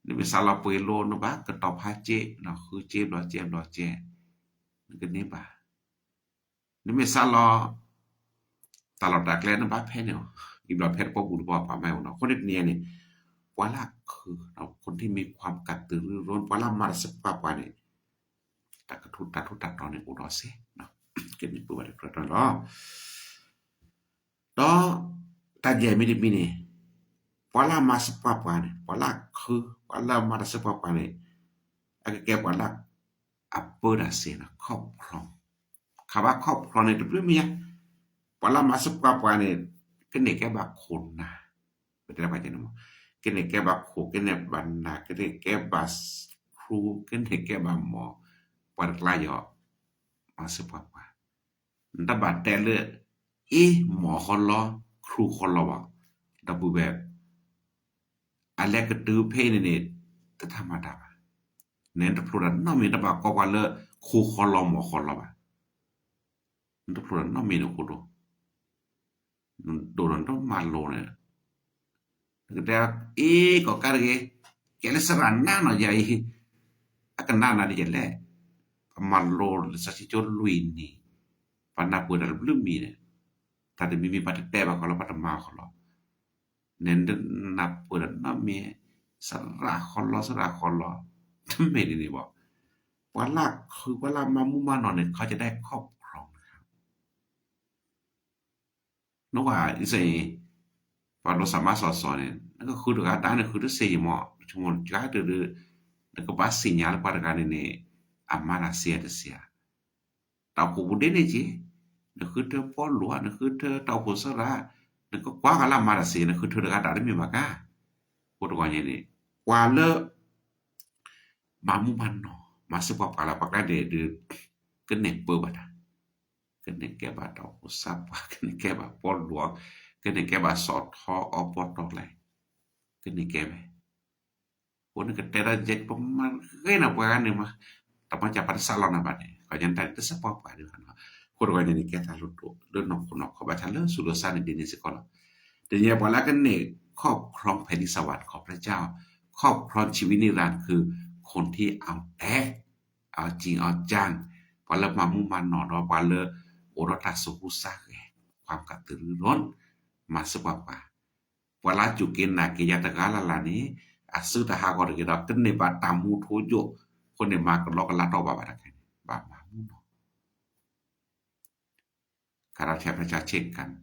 နမ့ၢ်စးလီၤပှ့ၤလိ နဘၣ်ကတီၤဖးကဲ, ဃုကဲဘျီကဲဘျီကဲ, နကန့ၢ်ဘၣ်, နမ့ၢ်စးလီၤ တၢ်လီၢ်တၢ်ကျဲနဘၣ်ဖဲန့ၣ်အီၤ, အံၤဘျီဖဲတပီပူၤတပီပၤမးအိၣ်နီၤ, အဃိန့ၣ်တနံၤန့ၣ် ပှၤလၢခု, คนที่มีความกระตือรือร้น ပှၤလၢမၤတၢ်စပှၢ်ပှၢ်န့ၣ် တၢ်ကထူ တၢ်ထူးတၢ်တီၤန့ၣ်အိၣ်ဒီးစ့ၢ်, ကဲန့ၣ်ပဝဲတကြၢးတၢ်လီၤ. ဒီးတၢ်ယဲၢ်မံၤတမံၤန့ၣ် ပှၤလၢမၤစပှၢ်ပှၢ်န့ၣ် ပှၤလၢခု ပှၤလၢမၤတၢ်စပှၢ်ပှၢ်န့ၣ် အကကဲပှၤလၢ အပၢတၢ်စ့ၢ်နီၤ ครอบครอง, ခးဘၣ် ครอบครอง န့ၣ် တဘျုးမံၤညါ, ပှၤလၢမၤစပှၢ်ပှၢ်န့ၣ် ကန့ၢ်ကဲဘၣ်ခိၣ်နၢ်, ပတဲပှၤကဲန့ၣ်မး, ကန့ၢ်ကဲဘၣ်ခိၣ် ကန့ၢ်ဘၣ်နၢ် ကန့ၢ်ကဲဘၣ် ครู ကန့ၢ်ကဲဘၣ်မီၢ်, ပှၤတကျါယီၤ မၤစပှၢ်ပှၢ်, နတဘၣ်တဲလၢ အ့ မီၢ်ဃီလီၤ ครูဃီလီၤဘၣ်, ဒီပုၢ်ဝဲၢ် အလဲၤကတုၤဖဲအံၤန့ၣ်န့ၣ် တထးမၤတၢ်ဘၣ်, နတဖျိတၢ်နီတမံၤ နတဘၣ်ကိးပှၤလၢ ครูဃီလီၤ မီၢ်ဃီလီၤဘၣ်, နတဖျိတၢ်နီတမံၤန့ၣ်အဃိဒီး နဒိၣ်ဒီးနတမၤလိၤန့ၣ်, နကတဲ အ့ ကီၢ်ကါတဂ့ၤ, ကဲလၢစရၣ်နါနီၤယၤအံၤ, အကနၣ်နၤဒ်လဲၣ်, ပမၤလိလံာ်စီဆှံကၠိလွံၢ်နံၣ်, ပနၢ်ပၢၢ်တၢ်တဘျုးမံၤန့ၣ်, တၢ်တမံၤမံၤပှၤတတဲဘၣ်ဃီလီၤ ပှၤတမၤဃီလီၤ. နနၢ်ပၢၢ်တၢ်နီတမံၤ, စရၣ်ဃီလီၤ စရၣ်ဃီလီၤ, တမ့ၢ်ဒ်န့ၣ်ဘၣ်. ပှၤလၢခု ပှၤလၢမၤမူမၤနီၢ်န့ၣ် ခီကဒဲခီၣ်ဖြီၣ် နဝဲအံၤစ့ၢ်, ပှၤဒိးစၢ်မၤစီၤစီၤန့ၣ် နကဃုတဂၤဒၣ် နဃုတစ့ၢ်ယမီၢ် ဆိကမိၣ်ကါတဒု, နကဘၣ်သ့ၣ်ညါလၢပှၤတဂၤန့ၣ်န့ၣ် အမၤတၢ်စ့အတစ့ဧါ, တၢ်အိၣ်ဖှိၣ်ပူၤဒ်န့ၣ်က့ၤ, နဃုထၢပီလူး နဃုထၢတၢ်အိၣ်ဖှိၣ်စရၣ်, နကကွၢ်ကလၢမၤတၢ်စ့ နဃုထၢတဂၤဒၣ်တမ့ၢ်ဘၣ်ကါ, အဃိတဂီၢ်ညါန့ၣ်, ပှၤလၢ မၤမူမၤနီၢ် မၤစၢၤပှၤပှၤလၢပှၤကျါန့ၣ်ဒီး ကန့ၢ်ပၢဘၣ်တၢ်, ကန့ၢ်ကဲဘၣ်တၢ်အိၣ်ဖှိၣ်စၢ်ပှၤ ကန့ၢ်ကဲဘၣ်ပီလူး, ကန့ၢ်ကဲဘၣ်စီၤထီအီပီတီၢ်လဲၣ်, ကန့ၢ်ကဲဝဲ, အဃိန့ၣ်ကတဲဒၣ်ယဲပမၤဂ့ၤန့ၣ်ပှၤဂၤန့ၣ်မး, တၢ်မၤစၢ်ပှၤတစးလီၤနၤဘၣ်န့ၣ် ကညီတၢ်န့ၣ် တစဲးပှၤပှၤဒ်န့ၣ်, အဃိတဂီၢ်ညါန့ၣ် ကဲတၢ်လိၣ်ဒိၣ်လၢနီၢ်ခိနီၢ်ခီ ဘၣ်ဆၣ်လၢဆူးလၢစါန့ၣ်ဒ်န့ၣ်စ့ၢ်ကီးလီၤ. တနံၤပှၤလၢကန့ၢ် ครอบครองแผ่นดินสวรรค์ของพระเจ้า ครอบครองชีวิตนิรันดร์ คือคนที่เอาแต่ เอาจริงเอาจัง ပှၤလၢမၤမူမၤနီၢ်ဒီး ပှၤလၢအိၣ်ဒီးတၢ်သူၣ်ဟူသးဂဲၤ ความกระตือรือร้น မၤစၢၤပှၤပှၤ, ပှၤလၢစူၢ်က့ၤနာ်က့ၤယၤတဂၤလၢ်လၢ်န့ၣ် အစုတဟးဂီၤတဂ့ၤဒီး ကန့ၢ်ဘၣ်တၢ်မူထူယိာ်, အဃိန့ၣ် မၤကလီကလီတီၢ်ဘၣ်ဘၣ်တခါန့ၣ် ဘၣ်မၤမူနီၢ် ဂလာtia ဘၣ်ဆၣ်ဆ့ကၤန့ၣ်,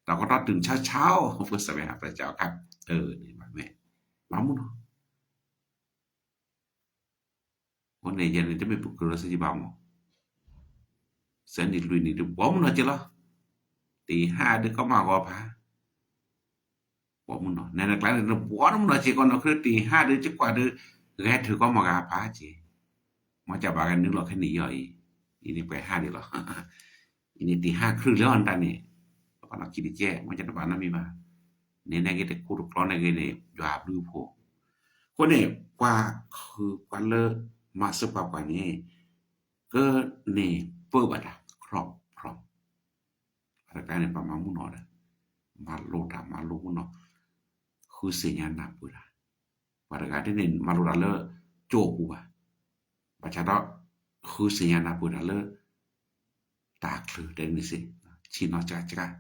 ဒီးကတီၢ်တုၤဆါဆါ ပစၢဝဲဟးပစၢအခါ, အၢ န့ၣ်ဘၣ်မ့ၢ်, မၤမူနီၢ်, အဃိန့ၣ် ယဲန့ၣ်တမ့ၢ်ပကြၢးလီၤစ့ယဘၣ်မး, စဲနံၣ်လွံၢ်နံၣ်ဒုး ဘှီမုၢ်နီၢ်က့လီၤ, တဟးဒုးကီမၤဂီၤဖး ဘှီမုၢ်နီၢ်, နဲနကျါန့ၣ် နဘှီမုၢ်နီၢ်စ့ၢ်ကီးနီၢ် ခရံာ်တဟးဒုး ကကွၢ်ဒုး ဂဲၤထုးကီမၤဂၤဖးက့ၤ, မ့ၢ်ကဘၣ်ဂဲၤနုာ်လီၤခဲနံၣ်ယီၤအံၤ, အံၤန့ၣ်ပှဲၤဟးဒံးလီၤ, အံၤန့ၣ်တဟးခရံာ်လၢအီၤနတၢ်န့ၣ်, ပဘၣ်နီၣ်ခံတကဲ မ့ၢ်ကတဘၣ်နီတမံၤဘၣ်, နဲန့ၣ်ဂ့ၤတခူတကျီန့ၣ်ဂ့ၤန့ၣ် ယွၤအဘျုးအဖှိၣ်, အဃိန့ၣ် ပှၤခုပှၤလၢမၤစၢၤပှၤပှၤန့ၣ် ကန့ၢ်ပၢဘၣ်တၢ် ครอบครอง ပှၤတဂၤန့ၣ် ပှၤမၤမူနီၢ်ဒီး မၤလိတၢ်မၤလိမူနီၢ်, ဃုသ့ၣ်ညါနၢ်ပၢၢ်တၢ်, ပှၤတဂၤဒ်န့ၣ် မၤလိတၢ်လၢကၠိပူၤဘၣ်, ဘၣ်ဆၣ်ဒီး ဃုသ့ၣ်ညါနၢ်ပၢၢ်တၢ်လၢ တၢ်ချၢတဲန့ၣ်စ့ၢ်, ဆ့ၣ်နီၤစှၤစှၤ, ဒ်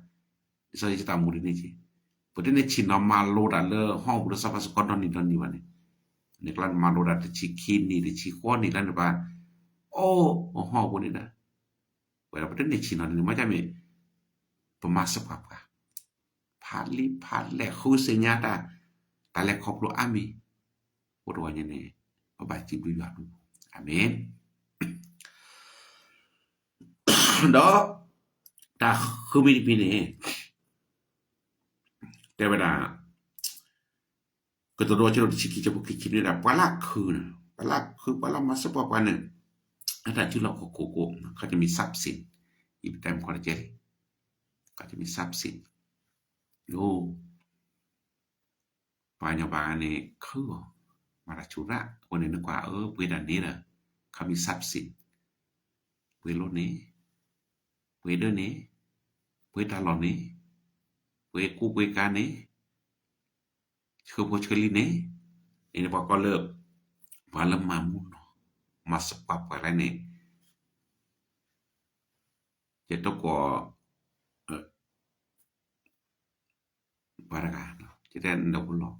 သိးယတၢ်မူဒ်န့ၣ်က့, ပတန့ၢ်ဆ့ၣ်နီၤမၤလိတၢ်လၢဟီၣ်ပူၤလၢစီၤပၤစ့ၢ်ကီးဒီနံၤဒီနံၤဘၣ်န့ၣ်, န့ၣ်ကျါန့ၣ်မၤလိတၢ်တဆံခံနံၣ်တဆံဃိးနံၣ်လၢန့ၣ်ဘၣ်, အိၣ်ဟီၣ်ပူၤန့ၣ်ဒီး ဝဲဒီးပတန့ၢ်ဆ့ၣ်နီၤန့ၣ် မ့ၢ်ကမ့ၢ် ပမၤစၢၤပှၤပှၤ, ဖးလံာ်ဖးလဲၢ်ဃုသ့ၣ်ညါတၢ်, တၢ်လဲၤခီဖျိအါမံၤ, အိၣ်တဂီၢ်ညါန့ၣ် ပဘၣ်စံးဘျုးယွၤဒိၣ်, အၤမ့ၣ်. ဒီး တၢ်ဃုမံၤတမံၤန့ၣ် တဲဝဲဒၣ် ကတိၤဒိ အဆၢဒိၣ်တဆံခံ အဆၢဖိခံဆံန့ၣ်ဒၣ် ပှၤလၢခုန့ၣ် ပှၤလၢခု ပှၤလၢမၤစၢၤပှၤပှၤန့ၣ် အတၢ်စုလီၢ်ခီၣ်ခိၣ်ကိး ခီတမံၤ ทรัพย์สิน, ယပတဲမ့ၢ်ခီတကဲလံ, ခီတမံၤ ทรัพย์สิน, ယိ ပှၤကညီဘၣ်ဂၤန့ၣ် ခုအီၤ မၤတၢ်ဆူၣ်ရၣ် အဃိန့ၣ် နကွၢ်အၢ ပှ့ၤတၢ်န့ၣ်ဒီး ခီမံၤ ทรัพย์สิน, ပှ့ၤလိန့ၣ် ပှ့ၤဒၢန့ၣ် ပှ့ၤတၢ်လီၢ်န့ၣ် ပှ့ၤကူပှ့ၤကၤန့ၣ် ဆှၢဖိဆှၢလံၤန့ၣ်, အံၤန့ၣ်ပှၤကိးလၢ ပှၤလၢမၤမူနီၢ် မၤစၢၤပှၤပှၤလၢန့ၣ် ယတကိး ပှၤတဂၤ ယတဲနဖိလီၤ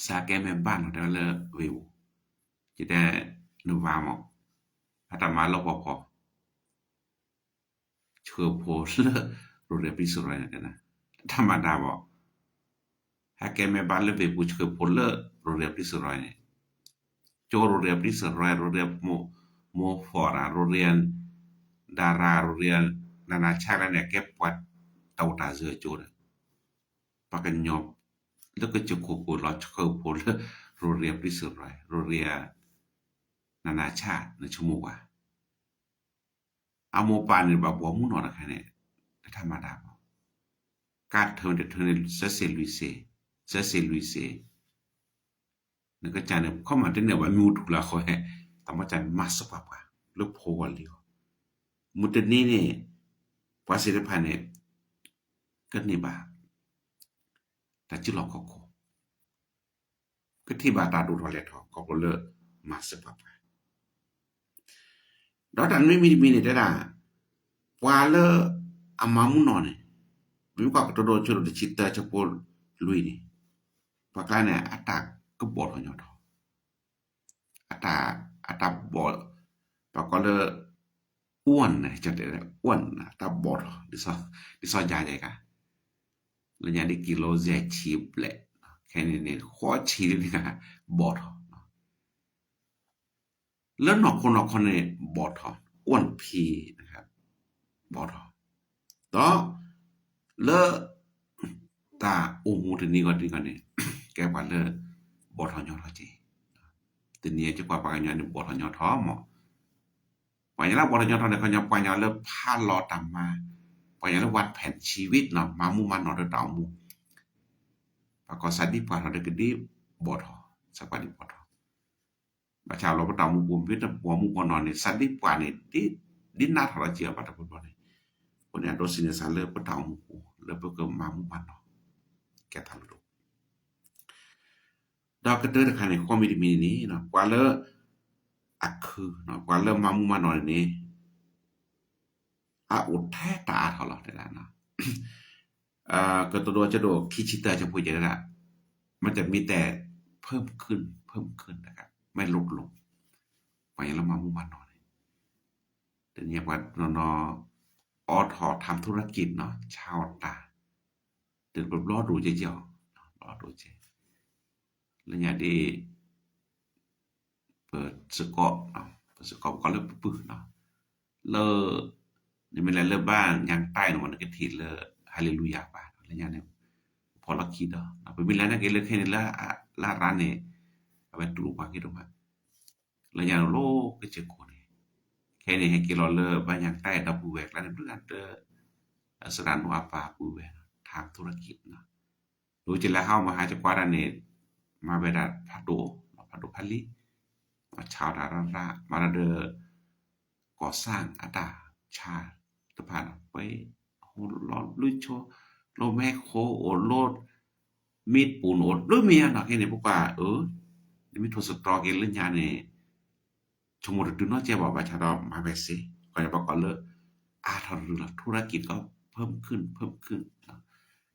စးကဲမဲာ်ဘၣ်နီၤ တဲဝဲလၢဝ့ၢ်ပူၤ, ယတဲ နဝၤမး အတၢ်မၤလၢပှီၢ်ဖီ ဆှၢဖိလၢ ရိၤရံၤပျံၤစရီန့ၣ် တၢ်မၤဒါဘၣ်, ဟဲကဲမဲာ်ဘၣ်လၢဝ့ၢ်ပူၤ ဆှၢဖိလၢ ရိၤရံၤပျံၤစရီန့ၣ်, ကၠိရိၤရံၤပျံၤစရီ ရိၤရံၤမိၢ်ဖီၣ်ရၤ ရိၤရံၤ ဒါရၤ ရိၤရံၤ နနၤဆၣ်လၢန့ၣ် ကဲပှၤတၢ်အိၣ်တၢ်စၢၤကၠိဒီး ပှၤကညီ လၢကစၢၢ်ခိၣ်ပူၤလီၤဆှၢဖိလၢ ရိၤရံၤပျံၤစရီ ရိၤရံၤ နနၤဆၣ် နဆိကမိၣ်ကွၢ် အမိၢ်ပၢ်န့ၣ်ဘၣ်ဘှီမုၢ်နီၢ်တခါန့ၣ် တၢ်မၤဒါဘၣ်, ကါထၢၣ်တထၢၣ်န့ၣ် စၢဆ့ၣ်လွံၢ်ဆ့ၣ်, စၢဆ့ၣ်လွံၢ်ဆ့ၣ်, နကစၢ်န့ၣ် ခီမၤတန့ၢ်ဘၣ်မ့ၣ်အူထူၣ်လၢအဃီ, တၢ်မၤစၢၤန့ၣ် မၤစၢၤပှၤပှၤ လၢဖိဂီၢ်လံၤဂီၢ်, မုၢ်တနံၤန့ၣ် ပှၤသ့ၣ်တဖၣ်န့ၣ် ကန့ၢ်ဘၣ် တၢ်စုလီၢ်ခီၣ်ခိၣ် ကထံၣ်ဘၣ်တၢ်ဒိၣ်ထီၣ်လဲၢ်ထီၣ် ခီဖျိလၢမၤစၢၤပှၤပှၤ ဒီးတၢ်မ့ၢ်မံၤတမံၤန့ၣ်တဲဒၣ်, ပှၤလၢအမၤမူနီၢ်န့ၣ်, ပမ့ၢ်ကွၢ်ကတိၤဒိအဆၢဒိၣ်တဆံတၢ အဆၢဖိလွံၢ်န့ၣ်, ပှၤကျါန့ၣ် အတၢ်ကဘီၣ်ထီၣ်ညီထီၣ်, အတၢ်, အတၢ်ဘီၣ်, ပှၤကိးလၢ อ้วน, อ้วน, အတၢ်ဘီၣ်ထီၣ်, ဒ်စီၤယၤယဲၢ်ဂၤ, လၢညါဒ်ကံလိယဲၢ်ဆံဘျဲၣ်, ခဲအံၤန့ၣ် ဃိးဆံလံန့ၣ် ဘီၣ်ထီၣ် လၢနီၢ်ခိနီၢ်ခီန့ၣ် ဘီၣ်ထီၣ်, อ้วนพี, ဘီၣ်ထီၣ်, ဒီး လၢ တၢ်အိၣ်မူတနံၤဂီၢ်တနံၤဂီၢ်န့ၣ် ကဲပှၤလၢ ဘီၣ်ထီၣ်ညီထီၣ်က့ၤ, တနံၤအံၤကကွၢ်ပှၤကညီန့ၣ် ဘီၣ်ထီၣ်ညီထီၣ်မး, ပှၤကညီလၢဘီၣ်ထီၣ်ညီထီၣ်န့ၣ် ခီညီပှၤကညီလၢဖးလီၤတၢ်မၤ, ပှၤကညီလၢ ဝၢၣ်ဖဲၣ်ဆံဝံးနီၤ, မၤမူမၤနီၢ်ဒီးတၢ်အိၣ်မူ, ပှၤကိးစးဒံးပှၤထီၣ်ဒီးကဒံးဘီၣ်ထီၣ်, စးပှၤဒံးဘီၣ်ထီၣ်, ဘၣ်ဆၣ်လီၤပတၢ်အိၣ်မူပူၤ မ့ၢ်တဘီၣ်မူဘီၣ်နီၢ်န့ၣ် စးဒံးပှၤန့ၣ် ဒ်နးထီၣ်လီၤက့ၤအီၤဘၣ်တဘျီဘျီန့ၣ်, အဃိန့ၣ် အဒိးစံးန့ၣ်စးလၢပတၢ်အိၣ်မူပူၤ လၢပကမၤမူမၤနီၢ် ကဲထီၣ်လိၣ်ဒိၣ် ဒီးကတၢၢ်တခါန့ၣ် ဃိးမံၤတမံၤန့ၣ် ပှၤလၢ အခု, ပှၤလၢမၤမူမၤနီၢ်န့ၣ်န့ၣ် အအိၣ်ထဲတၢ်အါထီၣ်လီၤတဲဒၣ်, ကတိၤဒိအဆၢဒိၣ်ခံဆံတၢ အဆၢဖိယဲၢ်တဲဒၣ်, မ့ၢ်တမ့ၢ်တဲ เพิ่มขึ้น เพิ่มขึ้น นะคะ ไม่ลดลง, ပှၤလၢမၤမူမၤနီၢ်န့ၣ် တနံၤပှၤနီၢ်နီၢ် အိးထီၣ် ทำธุรกิจ နီၤ ဆါအီၣ်တၢ်, တဘျီဘျီဒိၣ်ကဲကဲအီၤ, ဘျီဒိၣ်ကဲ, လၢညါဒ် ပစ့ၢ်ကီး, ပစ့ၢ်ကီးပကိးလၢပပုၢ်နီၤ, လၢ နမ့ၢ်လဲၤလၢဘၣ်ညါတၢ်နီၤ နကထံၣ်လၢ ဟါလ့လူယၤပၤ လၢညါန့ၣ် ဖီၣ်လီၢ်ခံဒီး ပမ့ၢ်လဲၤနာ်က့ၤလၢခဲအံၤန့ၣ် လၢ လၢရၤန့ၣ် အဝဲတူၢ်လိာ်ပှၤက့ၤဒိၣ်မး လၢညါန့ၣ် လိၣ်ကစၢၢ်ခိၣ်န့ၣ်, ခဲအံၤန့ၣ် ဟဲက့ၤလီၤလၢဘၣ်ညါတၢ်ဒီပုၢ်ဝဲၢ်ကျါန့ၣ် ဘျုးဂၤတၢ် စရၣ်နိအပၢ်ပုၢ်ဝဲၢ် ทำธุรกิจနီၤ, ဒ်ကလဲၤဟးမၤဟးကကွၢ်တၢ်န့ၣ်, မၤဝဲဒၣ်ဖးဒိၣ်, ဖးဒိၣ်ဖးလံ, ဆါအီၣ်တၢ်ရၢ်ရၢ် မၤတၢ်ဒီး ကီၢ်စၣ်အတၢ်ဆါတဖၣ်နီၤ, ပှဲၤ ဟိလီၤဘျုးဆိ, လီၤမဲာ်ခိၣ်အိၣ်လီၤ, မ့ၢ်ပူၤန့ၣ်အိၣ်ဘျုးမ့ၢ်ဧါနီၤ, ခဲအံၤန့ၣ် ပကွၢ်အၢ, နမ့ၢ်ထိၣ်သတြီၤက့ၤလၢညါန့ၣ် ဆိကမိၣ်တတုၤနီတစဲးဘၣ် ဘၣ်ဆၣ်ဒီးမၤဝဲစ့ၢ်, ခီပညီပှၤကိးလၢ အါထီၣ်ရူၤလီၤ ထူရကံၣ်ကီၢ် เพิ่มขึ้น เพิ่มขึ้น,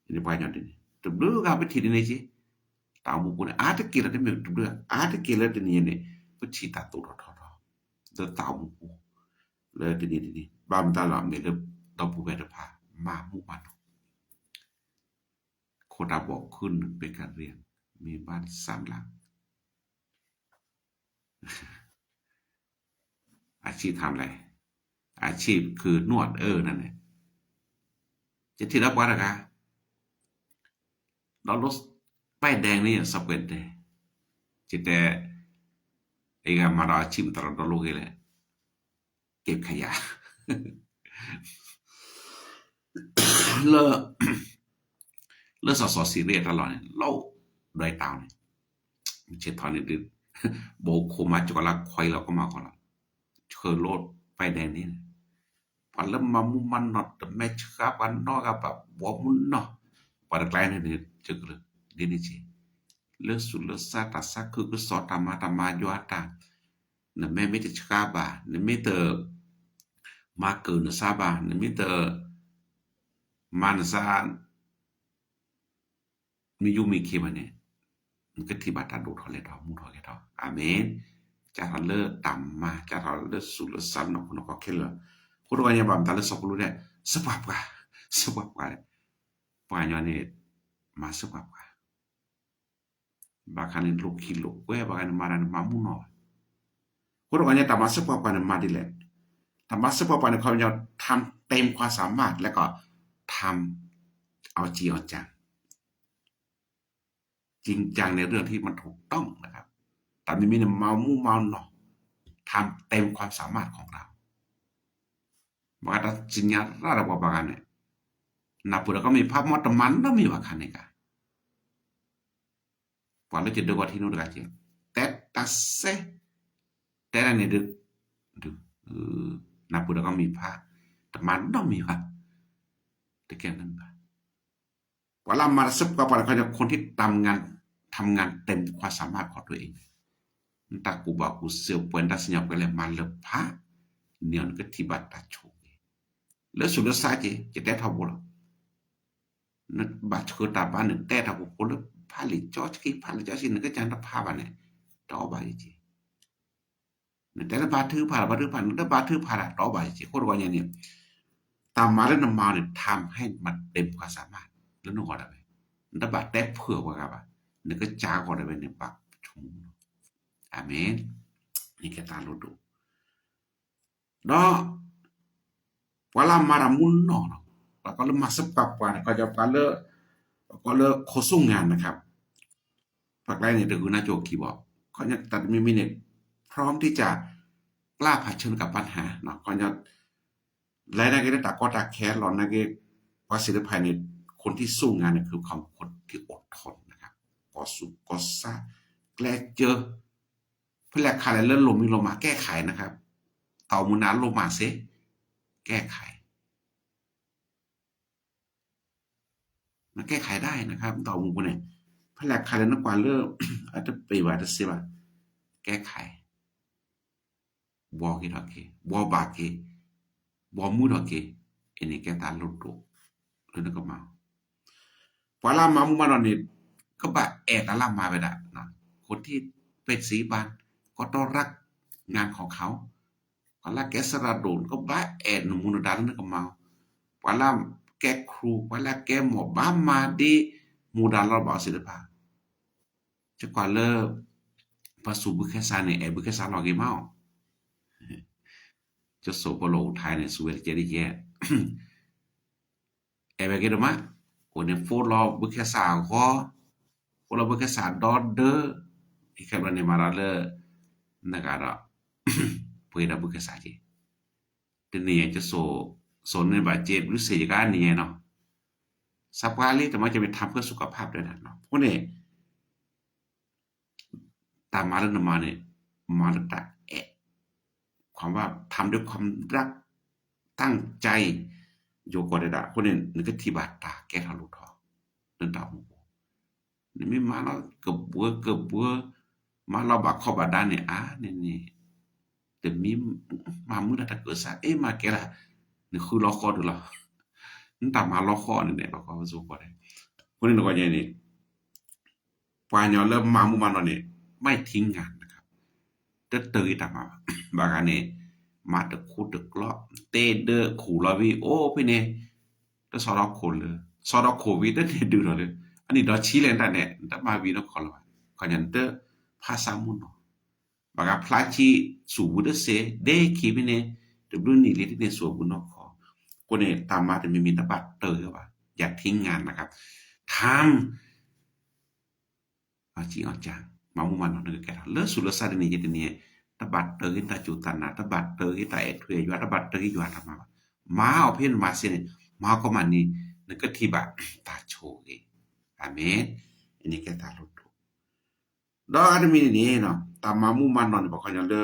န့ၣ်ပှၤကညီဒ်န့ၣ် တဘျုးဂၤပထံၣ်ဒ်န့ၣ်က့, တၢ်အိၣ်မူပူၤန့ၣ် အါတက့ၢ်လီၤ တမ့ၢ်တဘျုးဂၤ အါတက့ၢ်လၢတနံၤအံၤန့ၣ် ပထံၣ်တၢ်သိၣ်ထီၣ်ထီထီၣ် လၢတၢ်အိၣ်မူပူၤ လၢတနံၤတနံၤ ဘၣ်မတၤလီၤ မ့ၢ်လၢဒီပုၢ်ဝဲၢ်တဖၣ် မၤမူမၤနီၢ် ခိၣ်တၢ်ဘီၣ်ခုၣ်နုာ်ပ့ကရံၣ် မ့ၢ်ဘၣ်စၢ်လၢ อาชีพทำอะไร อาชีพคือนวด เออ นั่นแหละ ယထံၣ်ဒီးပှၤတဂၤ ဒီးလိၣ် ป้ายแดง န့ၣ် စီၤပှဲၤဒဲး ယတဲ အဂၤမၤဒီး อาชีพ မတၤဒီးလိၣ်ဂ့ၤလဲၣ် က့ၤခယၤ လၢ လၢစီၤစီၤစံရ့ၣ်အတၢ်လီၢ်န့ၣ် လီၤဒွဲတၢ်န့ၣ် ဆ့ထီၣ်န့ၣ်ဒုး ဘိခိၣ်မၤစၢၤလၢခွဲးလီၤကမၤကီးလီၤ ဆှၢလိၣ်ပဲဒဲးန့ၣ် ပှၤလၢမၤမူမၤနီၢ်တမ့ၢ်ဆှါပှၤနီတဂၤဘၣ် ဘီမူနီၢ် ပှၤတကျါန့ၣ်န့ၣ် ကလုာ် ဒ်န့ၣ်က့ လၢသူၣ်လၢသးတၢ်ဆါခုကစီၣ်တၢ်မၤတၢ်မၤယွၤတၢ် နမ့ၢ်မ့ၢ်တဆှါဘၣ် နမ့ၢ်တ မၤကၢၢ်နသးဘၣ် နမ့ၢ်တ မၤနသး မ့ၢ်ယိမ့ၢ်ခ့ဘၣ်န့ၣ် နကထံၣ်ဘၣ်တၢ်ဒိၣ်ထီၣ်လဲၤထီၣ်မူထီၣ်ဂဲၤထီၣ် အၤမ့ၣ် ကၢ်ထီၣ်လၢတၢ်မၤ ကၢ်ထီၣ်လၢသူၣ်လၢသးနီၢ်ခိနီၢ်ခီခဲလၢာ် အဃိတဂီၢ်ညါဘၣ်မတၤလၢစီၤပီလူးတဲ စၢပှၤပှၤ စၢပှၤပှၤ ပှၤကညီန့ၣ် မၤစၢပှၤပှၤ ဘၣ်ခါန့ၣ်လိၣ်ခံလိၣ်ကွဲ ဘၣ်ခါန့ၣ်မၤတၢ်န့ၣ်မၤမူနီၢ်ဘၣ် အဃိတဂီၢ်ညါတၢ်မၤစၢပှၤပှၤန့ၣ်မၤဒ်လဲၣ် တၢ်မၤစၢပှၤပှၤန့ၣ် ခီပညီ ทำเต็มความสามารถ แล้วก็ ทำ เอาจริงเอาจัง จริงจังในเรื่องที่มันถูกต้องนะครับ တၢ်မံၤမံၤန့ၣ် မၤမူမၤနီၢ် ทำเต็มความสามารถของเรา ဘၣ်ဃးတၢ်စံၣ်ညီၣ်ရၣ်ဒီးပှၤဘၣ်ဃးန့ၣ် နၢ်ပၢၢ်ဒီးကီၢ်မ့ၢ်ဖးမီတမၤနီတမံၤဘၣ်ခါန့ၣ်ဂၤ ပှၤလၢကဒုးဂီၤထံနိတဂၤက့ တဲတၢ်စဲ တဲတၢ်န့ၣ်ဒုး ဒုး နၢ်ပၢၢ်ဒီးကီၢ်မ့ၢ်ဖး တမၤနီတမံၤဘၣ် တကဲန့ၣ်ဘၣ် ပှၤလၢအမၤတၢ်စၢပှၤပှၤန့ၣ် ခီပညီ คนที่ทำงาน ทำงานเต็มความสามารถของตัวเอง နတၢ်ကူၣ်ဘၣ်ကူၣ်သ့ပှဲၤ နတၢ်စံၣ်ညီၣ်ပှဲၤလဲၣ် မၤလၢဖး န့ၣ်နကထံၣ်ဘၣ်တၢ်ဆိၣ်ဂ့ၤ, လၢဆူးလၢဆါက့ၤ ယတဲထီဘိလီၤ. နဘၣ်ဆှၢတၢ်ဘါ နတဲတၢ်ဖိဖိလၢ ဖးလံာ်စီဆှံ ဖးလံာ်စီဆှံ နကစၢ်တဖးဘၣ်န့ၣ် တအီၣ်ဘၣ်ယက့ၤ. နတဲလၢဘါထုကဖၣ် ဘါထုကဖၣ် နတဘါထုကဖၣ်ဒၣ် တအီၣ်ဘၣ်ယက့ၤ. အဃိတဂီၢ်ညါန့ၣ် တၢ်မၤလၢနမၤန့ၣ် ထါဟဲမၤတ့ၢ်ပှၤစၢ်မး လၢနဂီၢ်ဒၣ်ဝဲ, နတဘၣ်တဲဖုၣ်ပှၤဂၤဘၣ်, နကစၢ်ဂီၢ်ဒၣ်ဝဲန့ၣ် ဘၣ်ဆိကမိၣ်လီၤ. အၤမ့ၣ်. န့ၣ်ကဲတၢ်လိၣ်ဒိၣ် ဒီး ပှၤလၢမၤတၢ်မူနီၢ်နီၢ်, ပှၤကိးလၢမၤစၢၤပှၤပှၤန့ၣ် ခီပညီပှၤလၢ ပှၤကိးလၢ ခိၣ်စိငါ นะคะ, ပှၤကျါန့ၣ် တဂုာ်နါကၠိခံဘီ, ခီပညီတၢ်တမံၤမံၤန့ၣ် พร้อมที่จะกล้าเผชิญกับปัญหา ခီပညီ လဲၤနာ်က့လၢတၢ်ကီတၢ်ခဲလီၤနာ်က့ ပှၤစံးတဖၣ်န့ၣ် คนที่สู้งานเนี่ยคือคนที่อดทนนะคะ, ကီၢ်ဆူးကီၢ်ဆါ ကျဲးစၢး ဖဲလဲၣ်ခါလဲၣ်လၢလိၣ်မံလိၣ်မၤ แก้ไขนะคะ, တၢ်အိၣ်မူန့ၣ်အလိၣ်မၤစ့ၢ် แก้ไข မၤ แก้ไขได้นะคะ တၢ်အိၣ်မူပူၤန့ၣ် ဖဲလဲၣ်ခါလဲၣ်နကွၢ်လၢ အတပ့ၤဘၣ်တစ့ဘၣ် แก้ไข ဘှီက့ၤထီၣ်က့ၤ ဘှီဘၣ်က့ၤ ဘှီမူထီၣ်က့ၤ, အန့ၣ်ကဲတၢ်လိၣ်ဒိၣ် လၢနကမၤ ပှၤလၢမၤမူမၤနီၢ်န့ၣ် ကဘၣ်အဲၣ်တၢ်လၢမၤဝဲဒၣ်, คนที่เป็นศิลปิน ก็ต้องรักงานของเขา, ပှၤလၢကဲစရးဒိၣ် ကဘၣ်အဲၣ်နမူနဒါလၢနကမၤ, ပှၤလၢကဲခရူ ပှၤလၢကဲမီၢ် ဘၣ်မၤဒ်မူဒါလီၤဘၣ်အီၤသ့ၣ်တဖၣ်, ယကွၢ်လၢ ပှၤစူးဘုခဲစးန့ၣ် အဲၣ်ဘုခဲစးလီၤဂ့ၤမးအီၤ, ကၠိစိၤဖိလီၤအိၣ်ထဲန့ၣ် စူးဝဲတကဲဒ်ယဲ အဲၣ်ဝဲက့ၤဒိၣ်မး, အိၣ်န့ၣ် follow ဘုခဲစးအဂီၤ, follow ဘုခဲစးဒီဒၢ, ခဲဘျီန့ၣ်မၤဒီးလၢ နဂၤဒီး ပှ့ၤဒီးဘုခဲစးက့ၤ, တနံၤယဲ ကၠိစိၤန့ၣ်ဘၣ်က့ၤ ဘုစ့ၢ်ယကါနံၤယဲနီၤ, စးပှၤလံ တမ့ၢ်ကမ့ၢ်ထါဖၢ สุขภาพ တဲဒၣ်နီၤ, အဃိန့ၣ် တၢ်မၤလၢနမၤန့ၣ် မၤလၢတၢ်အဲၣ်, ความว่าทำด้วยความรัก ตั้งใจ ယိၤကီၢ်ဒဲးဒၣ် အဃိန့ၣ် နကထံၣ်ဘၣ်တၢ်ကဲထီၣ်လိၣ်ထီၣ် လၢနတၢ်အိၣ်မူပူၤ, နမ့ၢ်မၤလီၤကဘှၢကဘှၢ မၤလီၤဘၣ်ခီဘၣ်ဒါန့ၣ် အါန့ၣ်န့ၣ် တမ့ၢ်မၤမုာ်လၢတၢ်ကၢၢ်စး အ့ၣ်မၤကဲလၢ် နဃုလီၤဃီဒုးလီၤ, နတၢ်မၤလီၤဃီန့ၣ်န့ၣ် ပှၤကီၢ်ပစိကီၢ်ဒဲး, အဃိန့ၣ်နဂီၢ်ညါန့ၣ် ပှၤကညီလၢမၤမူမၤနီၢ်န့ၣ် ไม่ทิ้งงานนะคะ, တတၢၢ်ဂ့ၤတၢ်မၤဘၣ်, ဘၣ်ဂၤန့ၣ် မၤတခူတကျီ, တ့ဒၢခူၣ်လီၤဝံၤ အိၣ်ဖဲန့ၣ်, တဆီဒီခိၣ်လၢ ဆီဒီခိၣ်ဝံၤ တန့ၢ်ဒုးထီၣ်လၢ အနံၣ်ဒီးဆံလဲၣ်တၢ်န့ၣ် နတမၤဝံၤနီၢ်ခီလၢၤဘၣ်, ခီညါနတဖးဆါမူနီၢ် ဘၣ်ဂၤဖျါဆံ စူးဝံၤတစ့ၢ် ဒဲခံဖဲန့ၣ်, တဘျုးနံၣ်လံတန့ၢ်စူးဝံၤနီၢ်ခီ, အဃိန့ၣ် တၢ်မၤတမံၤမံၤတဘၣ်တၢၢ်ဂ့ၤဘၣ်, อย่าทิ้งงานนะคะ, ทำ အီၤကံအီၤကၢ်, မၤမူမၤနီၢ်နကကဲထီၣ် လၢဆူးလၢဆါတနံၤယဲတနံၤ, တဘၣ်တၢၢ်ဂ့ၤတၢ်စူၢ်တၢ်နာ်, တဘၣ်တၢၢ်ဂ့ၤတၢ်အဲၣ်ထူအဲၣ်ယွၤ, တဘၣ်တၢၢ်ဂ့ၤယွၤတၢ်မၤဘၣ်, မၤအီၤဖဲနမၤစ့ၢ်န့ၣ်, မၤကီမးန့ၣ်, နကထံၣ်ဘၣ်တၢ်ဆိၣ်ဂ့ၤ, အၤမ့ၣ်, အန့ၣ်ကဲတၢ်လိၣ်ဒိၣ်, ဒီးအါတမံၤန့ၣ်န့ၣ် တၢ်မၤမူမၤနီၢ်န့ၣ် ပှၤခီညီလၢ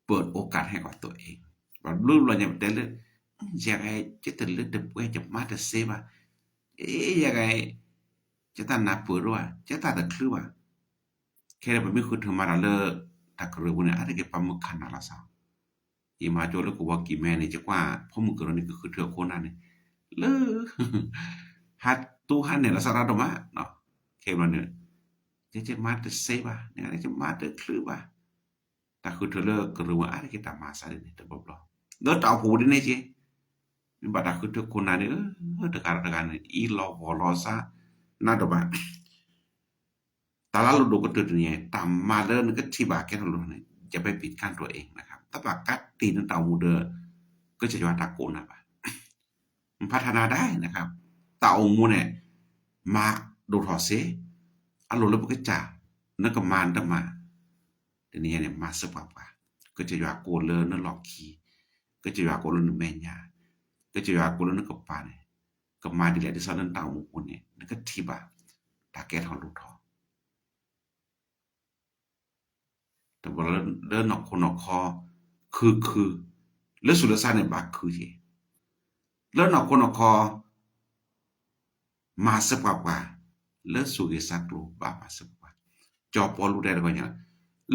เปิดโอกาสให้กับตัวเอง, ဘၣ်ဘျုးဘျီညါပတဲလၢ ယဲ ယတလၢတပှဲၤ ယမၤတစ့ဘၣ်, ယဲ ယဲ ယတၢ်နၢ်ပၢၢ်ဒိၣ်ဧါ, ယတၢ်တချုးဘၣ်, ခဲလၢာ်ပမ့ၢ်ဃုထၢမၤတၢ်လၢ တၢ်ကရၢပူၤန့ၣ် အါတက့ၢ်ပှၤမုၢ်ခါနၢ်လီၤစၢ်, ယမၤကၠိလၢကဝီၤကံၢ်မဲန့ၣ် ယကွၢ်ဖိမုၣ်ကရၢန့ၣ် ကဃုထၢအခိၣ်နၢ်န့ၣ်, လၢ ဟးတူၢ်ဟးနဲၣ်လီၤစၢ်တၢ်ဒိၣ်မး, ခဲဘျီန့ၣ် ယမၤတစ့ဘၣ်, ယမၤတချုးဘၣ်, တၢ်ဃုထၢလၢကရၢပူၤအါတက့ၢ်တၢ်မၤစၢ်ဒ်န့ၣ် တဘျီဘျီ, ဒီးတၢ်အိၣ်ဖှိၣ်ဒ်န့ၣ်က့, မ့ၢ်ဘၣ်တၢ်ဃုထၢခိၣ်နၢ်န့ၣ် တဂၤဒီးတဂၤန့ၣ် အံၤလီၤဂီၢ်လီၤစၢ်, နၢ်ဒိၣ်ဘၣ် တၢ်လၢလိၣ်ဒိၣ်ကတၢၢ်တနံၤအံၤ တၢ်မၤလၢနကထံၣ်ဘၣ်ကဲထီၣ်လိၣ်ထီၣ်န့ၣ် ယပဲပံးကၢၢ်တအိၣ်အံၤနၤ, တဘၣ်ကးတံာ်နတၢ်အိၣ်မူဒီး ကစၢ်ယွၤတၢ်ကိးနၤဘၣ်, မဖးထးနၤဒၣ်နၤ, တၢ်အိၣ်မူန့ၣ် မၤဒိၣ်ထီၣ်စ့ၢ်, အလိၣ်လၢပကစၢ်, နကမၤနတမၤ, တနံၤအံၤန့ၣ် မၤစၢၤပှၤပှၤ, ကစၢ်ယွၤကိးလၢနလီၢ်ခံ, ကစၢ်ယွၤကိးလၢနမဲာ်ညါ, ကစၢ်ယွၤကိးလၢနကပၤန့ၣ်, ကမၤဒ်လဲၣ်ဒ်သိးလၢနတၢ်အိၣ်မူပူၤန့ၣ် နကထံၣ်ဘၣ် တၢ်ကဲထီၣ်လိၣ်ထီၣ် တဘျီလၢနီၢ်ခိနီၢ်ခီ ခုခု, လၢဆူးလၢဆါန့ၣ် ဘၣ်ခုက့ၤ, လၢနီၢ်ခိနီၢ်ခီ မၤစၢၤပှၤပှၤ, လၢဆိၣ်ဂ့ၤဆါကျိၤ ဘၣ်မၤစၢၤပှၤပှၤ, စီၤပီလူးတဲတခီညါ,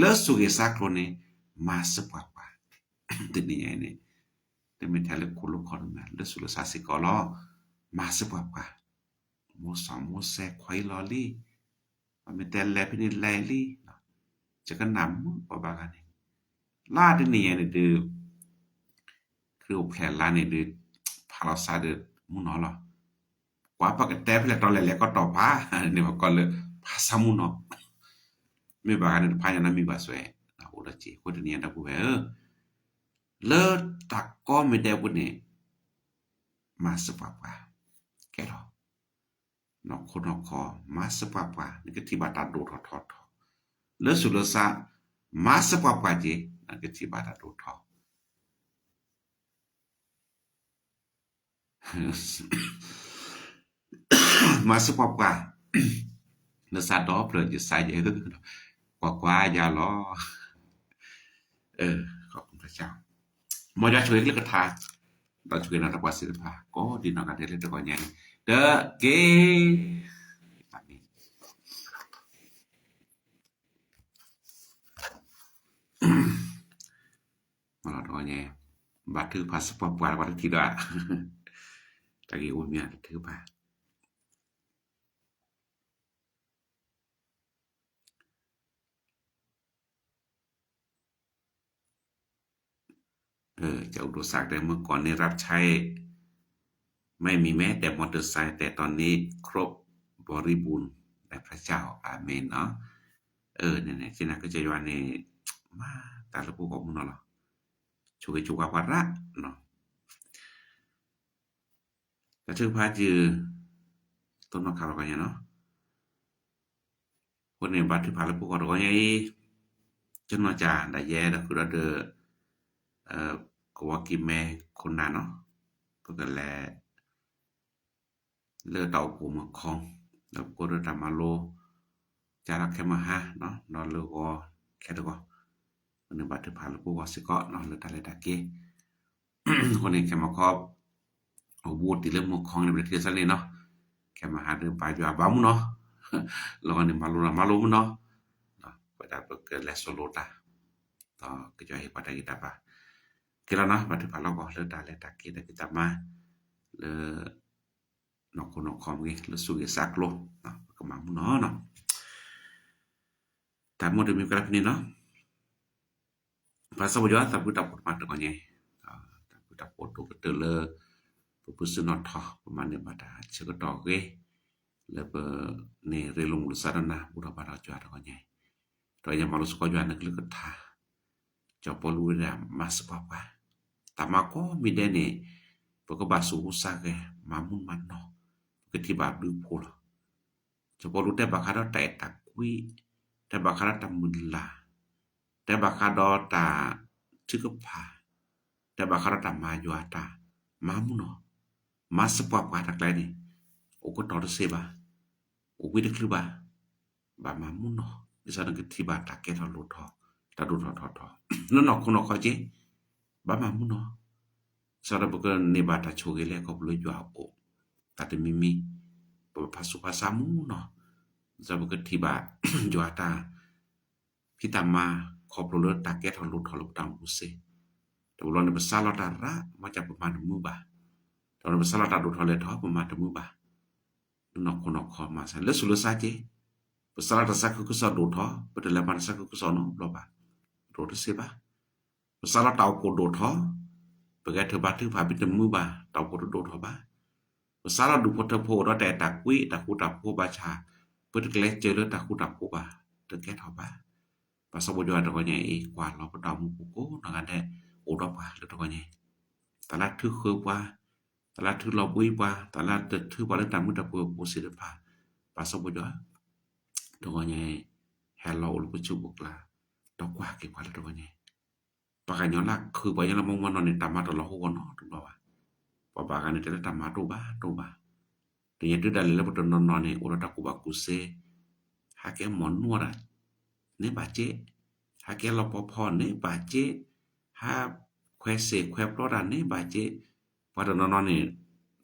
လၢဆိၣ်ဂ့ၤဆါကျိၤန့ၣ် မၤစၢၤပှၤပှၤ, တနံၤညါအံၤန့ၣ် တမ့ၢ်ထဲလၢခိၣ်လၢခီတမ့ၢ် လၢဆူးလၢဆါစ့ၢ်ကီးလီၤ. မၤစၢၤပှၤပှၤ, မိၢ်စီၤမိၢ်စဲးခွါအံၤလီၤလံ, ပမ့ၢ်တဲလဲၤဖဲန့ၣ်လဲၤလံ, ယကနၣ်မုာ်ပှၤဘၣ်ဂၤန့ၣ်, လၢတနံၤညါန့ၣ်ဒုး ခရံာ်အိၣ်ဖျဲၣ်လါန့ၣ်ဒုး ဖးလီၤစါဒီး မုၢ်နီၤလီၤ. ကွၢ်ပကတဲဖဲလဲၣ်တီလဲၣ်လဲၣ်ကီတီၢ်ဖးန့ၣ် ပကိးလၢ ဖးစါမုၢ်နီၤ, မ့ၢ်ဘၣ်ဂၤန့ၣ်တဖးညါနီတမံၤဘၣ်စဲး, အိၣ်ဒီးက့ၤ အဃိတနံၤညါဒီပုၢ်ဝဲၢ်ဧၢ, လၢတၢ်ကိးမံၤဒဲးအပူၤန့ၣ် မၤစၢၤပှၤပှၤ, ကဲထီၣ် နီၢ်ခိနီၢ်ခီ မၤစၢၤပှၤပှၤ နကထံၣ်ဘၣ်တၢ်ဒိၣ်ထီၣ်ထီထီၣ်, လၢဆူးလၢဆါ မၤစၢၤပှၤပှၤက့ၤ နကထံၣ်ဘၣ်တၢ်ဒိၣ်ထီၣ် မၤစၢၤပှၤပှၤ, နစးဒီဖျၢၣ်ယစါယဲ, ကွၢ်ကွၢ်ယၤလီၤ, မ်ယွၤဆိၣ်ဂ့ၤလၢကထါ, ဒီးဆိၣ်ဂ့ၤနီၢ်တၢ်ပှၤစံးတဖၣ် ကိးဒံးနီၢ်ဂၤဒဲးလၢတဂီၤညါအံၤ, တက့ၢ်. မ့ၢ်လီၤတဂီၤညါ, ဘါထုကဖၣ်စၢၤပှၤပှၤလၢပှၤတထံၣ်ဒီး, တၢ်ဂ့ၢ်အိၣ်မ့ၢ်တထုကဖၣ် ကအိၣ်ဒိးစးကတဲ เมื่อก่อนนี้รับใช้ไม่มีแม้แต่มอเตอร์ไซค์ แต่ตอนนี้ครบบริบูรณ์ในพระเจ้า อาเมนเนาะ. န့ၣ်န့ၣ် ကနၣ်ကစၢ်ယွၤန့ၣ် မၤတၢ်လၢပဂီၢ်မုၢ်နီၤလီၤ. ဆိၣ်ဂ့ၤဆိၣ်ဝါပှၤရၣ်နီၤ. တၢ်ထုကဖၣ်ယုၢ် တိၢ်နီၣ်ခါလီၤကီညါနီၤ. အဃိန့ၣ် ဘါထုကဖၣ်လၢပဂီၢ်တဂီၤညါအံၤ, ကနီၢ်ကၢ်ဒၣ်ယဲဒီးဃုာ်ဒီးဒီး ကဝီၤကံၢ်မဲခိၣ်နၢ်နီၤ, ပကလဲၤ လၢတၢ်အိၣ်ဖှိၣ်မုၢ်ခီ, ဒီးပကိးဒီးတၢ်မၤလိ ကၢ်ဒီးခဲမုၢ်ဟါနီၤ, ဒီးလၢဂီၤခဲတဂီၤ, အဃိန့ၣ် ဘါထုကဖၣ်လၢပဂီၢ်စ့ၢ်ကီးနီၤ လၢတၢ်လဲၤတၢ်က့ၤ, အဃိန့ၣ် ခဲမုၢ်ခီ အဝဲတံၤလၢမုၢ်ခီန့ၣ် ပတထံၣ်စ့ၢ်န့ၣ်နီၤ, ခဲမုၢ်ဟါဒီးဘါယွၤဘါမုၢ်နီၤ, လၢဂီၤန့ၣ် မၤလိဒီးမၤလိမုၢ်နီၤ, ပဝဲဒၣ်ပကလဲၤစိၤလိၤတၢ်, ဒီးကစၢ်ဟ့ၣ်ပှၤတၢ်ဂံၢ်တၢ်ဘါ, ကဲလီၤနီၤ ဘါထုကဖၣ်လီၤဂီၤ လၢတၢ်လဲၤတၢ်က့ၤတၢ်ဖံးတၢ်မၤ, လၢ နီၢ်ခိနီၢ်ခီမ့ၢ်ဂ့ၤ လၢသူၣ်ဂ့ၤသးကျိၤ, ပကမၤမုၢ်နီၤနီၤ, တၢ်မုၢ်တမံၤကလၢဖဲန့ၣ်နီၤ, ပၢ်စီၤပီယွၤ တၢ်ဘျုးတၢ်ဖှိၣ်တမၤတဂီၤညါ, တၢ်ဘျုးတၢ်ဖှိၣ်ဒိၣ်ကတၢၢ်လၢ ပပုၢ်စုနီၣ်ထီၣ် ပမၤန့ၢ်ဘၣ်တၢ်ဆၢကတီၢ်အဂ့ၤ, လၢပန့ၢ်ရ့လိာ်မုာ်လိာ်စါဒီးနၤ ဘူၣ်ထီၣ်ဘါထီၣ်ယွၤတဂီၤညါ, ဒီးယမၤလိစ့ၢ်ကီးယွၤနကလုၢ်ကထါ, စီၤပီလူးဝဲဒၣ်မၤစၢၤပှၤပှၤ, တၢ်မၤကိးမံၤဒဲးန့ၣ်, ပကဘၣ်သူၣ်ဟူသးဂဲၤ မၤမုၢ်မၤနီၢ်, ပကထံၣ်ဘၣ်ဘျုးဖှိၣ်လီၤ. စီၤပီလူးတဲဘၣ်ဃးဒီးတၢ်အဲၣ်တၢ်ကွံ, တဲဘၣ်ဃးဒီးတၢ်မုၢ်လၢ်, တဲဘၣ်ဃးဒီးတၢ်ထုကဖၣ်, တဲဘၣ်ဃးဒီးတၢ်မၤယွၤတၢ်, မၤမုၢ်နီၢ်, မၤစၢၤပှၤပှၤတၢ်ကျဲန့ၣ်, အိၣ်ကတီၢ်တစ့ဘၣ်, အိၣ်ဝံတချုးဘၣ်, ဘၣ်မၤမုၢ်နီၢ်, ဒ်သိးနကထံၣ်ဘၣ်တၢ်ကဲထီၣ်လိၣ်ထီၣ်, တၢ်ဒိၣ်ထီၣ်ထီထီၣ်, လၢနီၢ်ခိနီၢ်ခီက့ၤ, ဘၣ်မၤမုၢ်နီၢ်, ဒ်သိးဒီးပကန့ၢ်ဘၣ်တၢ်ဆိၣ်ဂ့ၤလၢခီဖျိလၢယွၤအအိၣ်, တၢ်တမံၤမံၤ, ပဘၣ်ဖးဆူးဖးဆါမုၢ်နီၢ်, ဒ်သိးပကထံၣ်ဘၣ်ယွၤတၢ် ဖံးတၢ်မၤ ခီဖျိလၢတၢ်ကဲထီၣ်လိၣ်ထီၣ်လၢပတၢ်အိၣ်မူစ့ၢ်, တဘျီန့ၣ် ပစးလီၤတၢ်ရၣ် မ့ၢ်ကပမၤတမုာ်ဘၣ်, တဘျီန့ၣ် ပစးလီၤတၢ်ဒိၣ်ထီၣ်လဲၢ်ထီၣ် ပမၤတမုာ်ဘၣ်, လၢနီၢ်ခိနီၢ်ခီမၤစၢၤ လၢဆူးလၢဆါက့ၤ, ပစးလီၤတၢ်သးခုကစီၣ်ဒိၣ်ထီၣ် ပတလဲၤမၤတၢ်သးခုကစီၣ်နီတဘျီဘၣ်, ဒိၣ်တစ့ဘၣ်, ပစးလီၤတၢ်အိၣ်ဖှိၣ်ဒိၣ်ထီၣ်, ပကထုးဘါထုကဖၣ် ပတမုာ်ဘၣ် တၢ်အိၣ်ဖှိၣ်တဒိၣ်ထီၣ်ဘၣ်, ပစးလီၤဒူၣ်ဖိထၢဖိအိၣ်ဒီးတၢ်အဲၣ်တၢ်ကွံ တၢ်ဃူတၢ်ဖိးဘၣ်ဆၣ်, ပတကျဲးစၢးလၢတၢ်ဃူတၢ်ဖိးဘၣ်, တကဲထီၣ်ဘၣ်, ပၢ်စီၤပီယွၤတဂီၤညါအံၤ ကွၢ်လီၤပတၢ်အိၣ်မူပူၤကိးနီၢ်ဂၤဒဲး အိၣ်ဒီးပှၤလၢတဂီၤညါအံၤ, တၢ်လၢထုဃၢၤပှၤ, တၢ်လၢထုလီၤဘှံးပှၤ, တၢ်လၢတထုပှၤလၢတၢ်မုာ်တၢ်ပှဲၤအပူၤသ့ၣ်တဖၣ်, ပၢ်စီၤပီယွၤ တဂီၤညါအံၤ ဟဲလီၤအိၣ်လၢပစုပူၤကျါ, ဒီးကွၢ်က့ၤပှၤလၢတဂီၤညါအံၤ, ပှၤကညီလၢခုၣ်ပှၤကညီလၢမ့�境မ့ၢ်နီၢ်န့ၣ် တၢ်မၤတလီၤဟိဂီၢ်နီတဘျီဘၣ်, ပှၤဘၣ်ဂၤန့ၣ် တဲလၢတၢ်မၤတအိၣ်ဘၣ်တအိၣ်ဘၣ်, တညါတုၤဒၣ်လဲာ်လၢပတနီၤနီၤန့ၣ် အိၣ်ဒီးတၢ်ကူၣ်ဘၣ်ကူၣ်သ့, ဟးကဲမီၢ်နီၢ်တၢ်န့ၣ်ဘၣ်က့, ဟးကဲလီၤပီဖီန့ၣ်ဘၣ်က့, ဟးခွဲးစ့ၣ်ခွဲးပျီတၢ်န့ၣ်ဘၣ်က့, ပှၤတနီၤနီၤန့ၣ်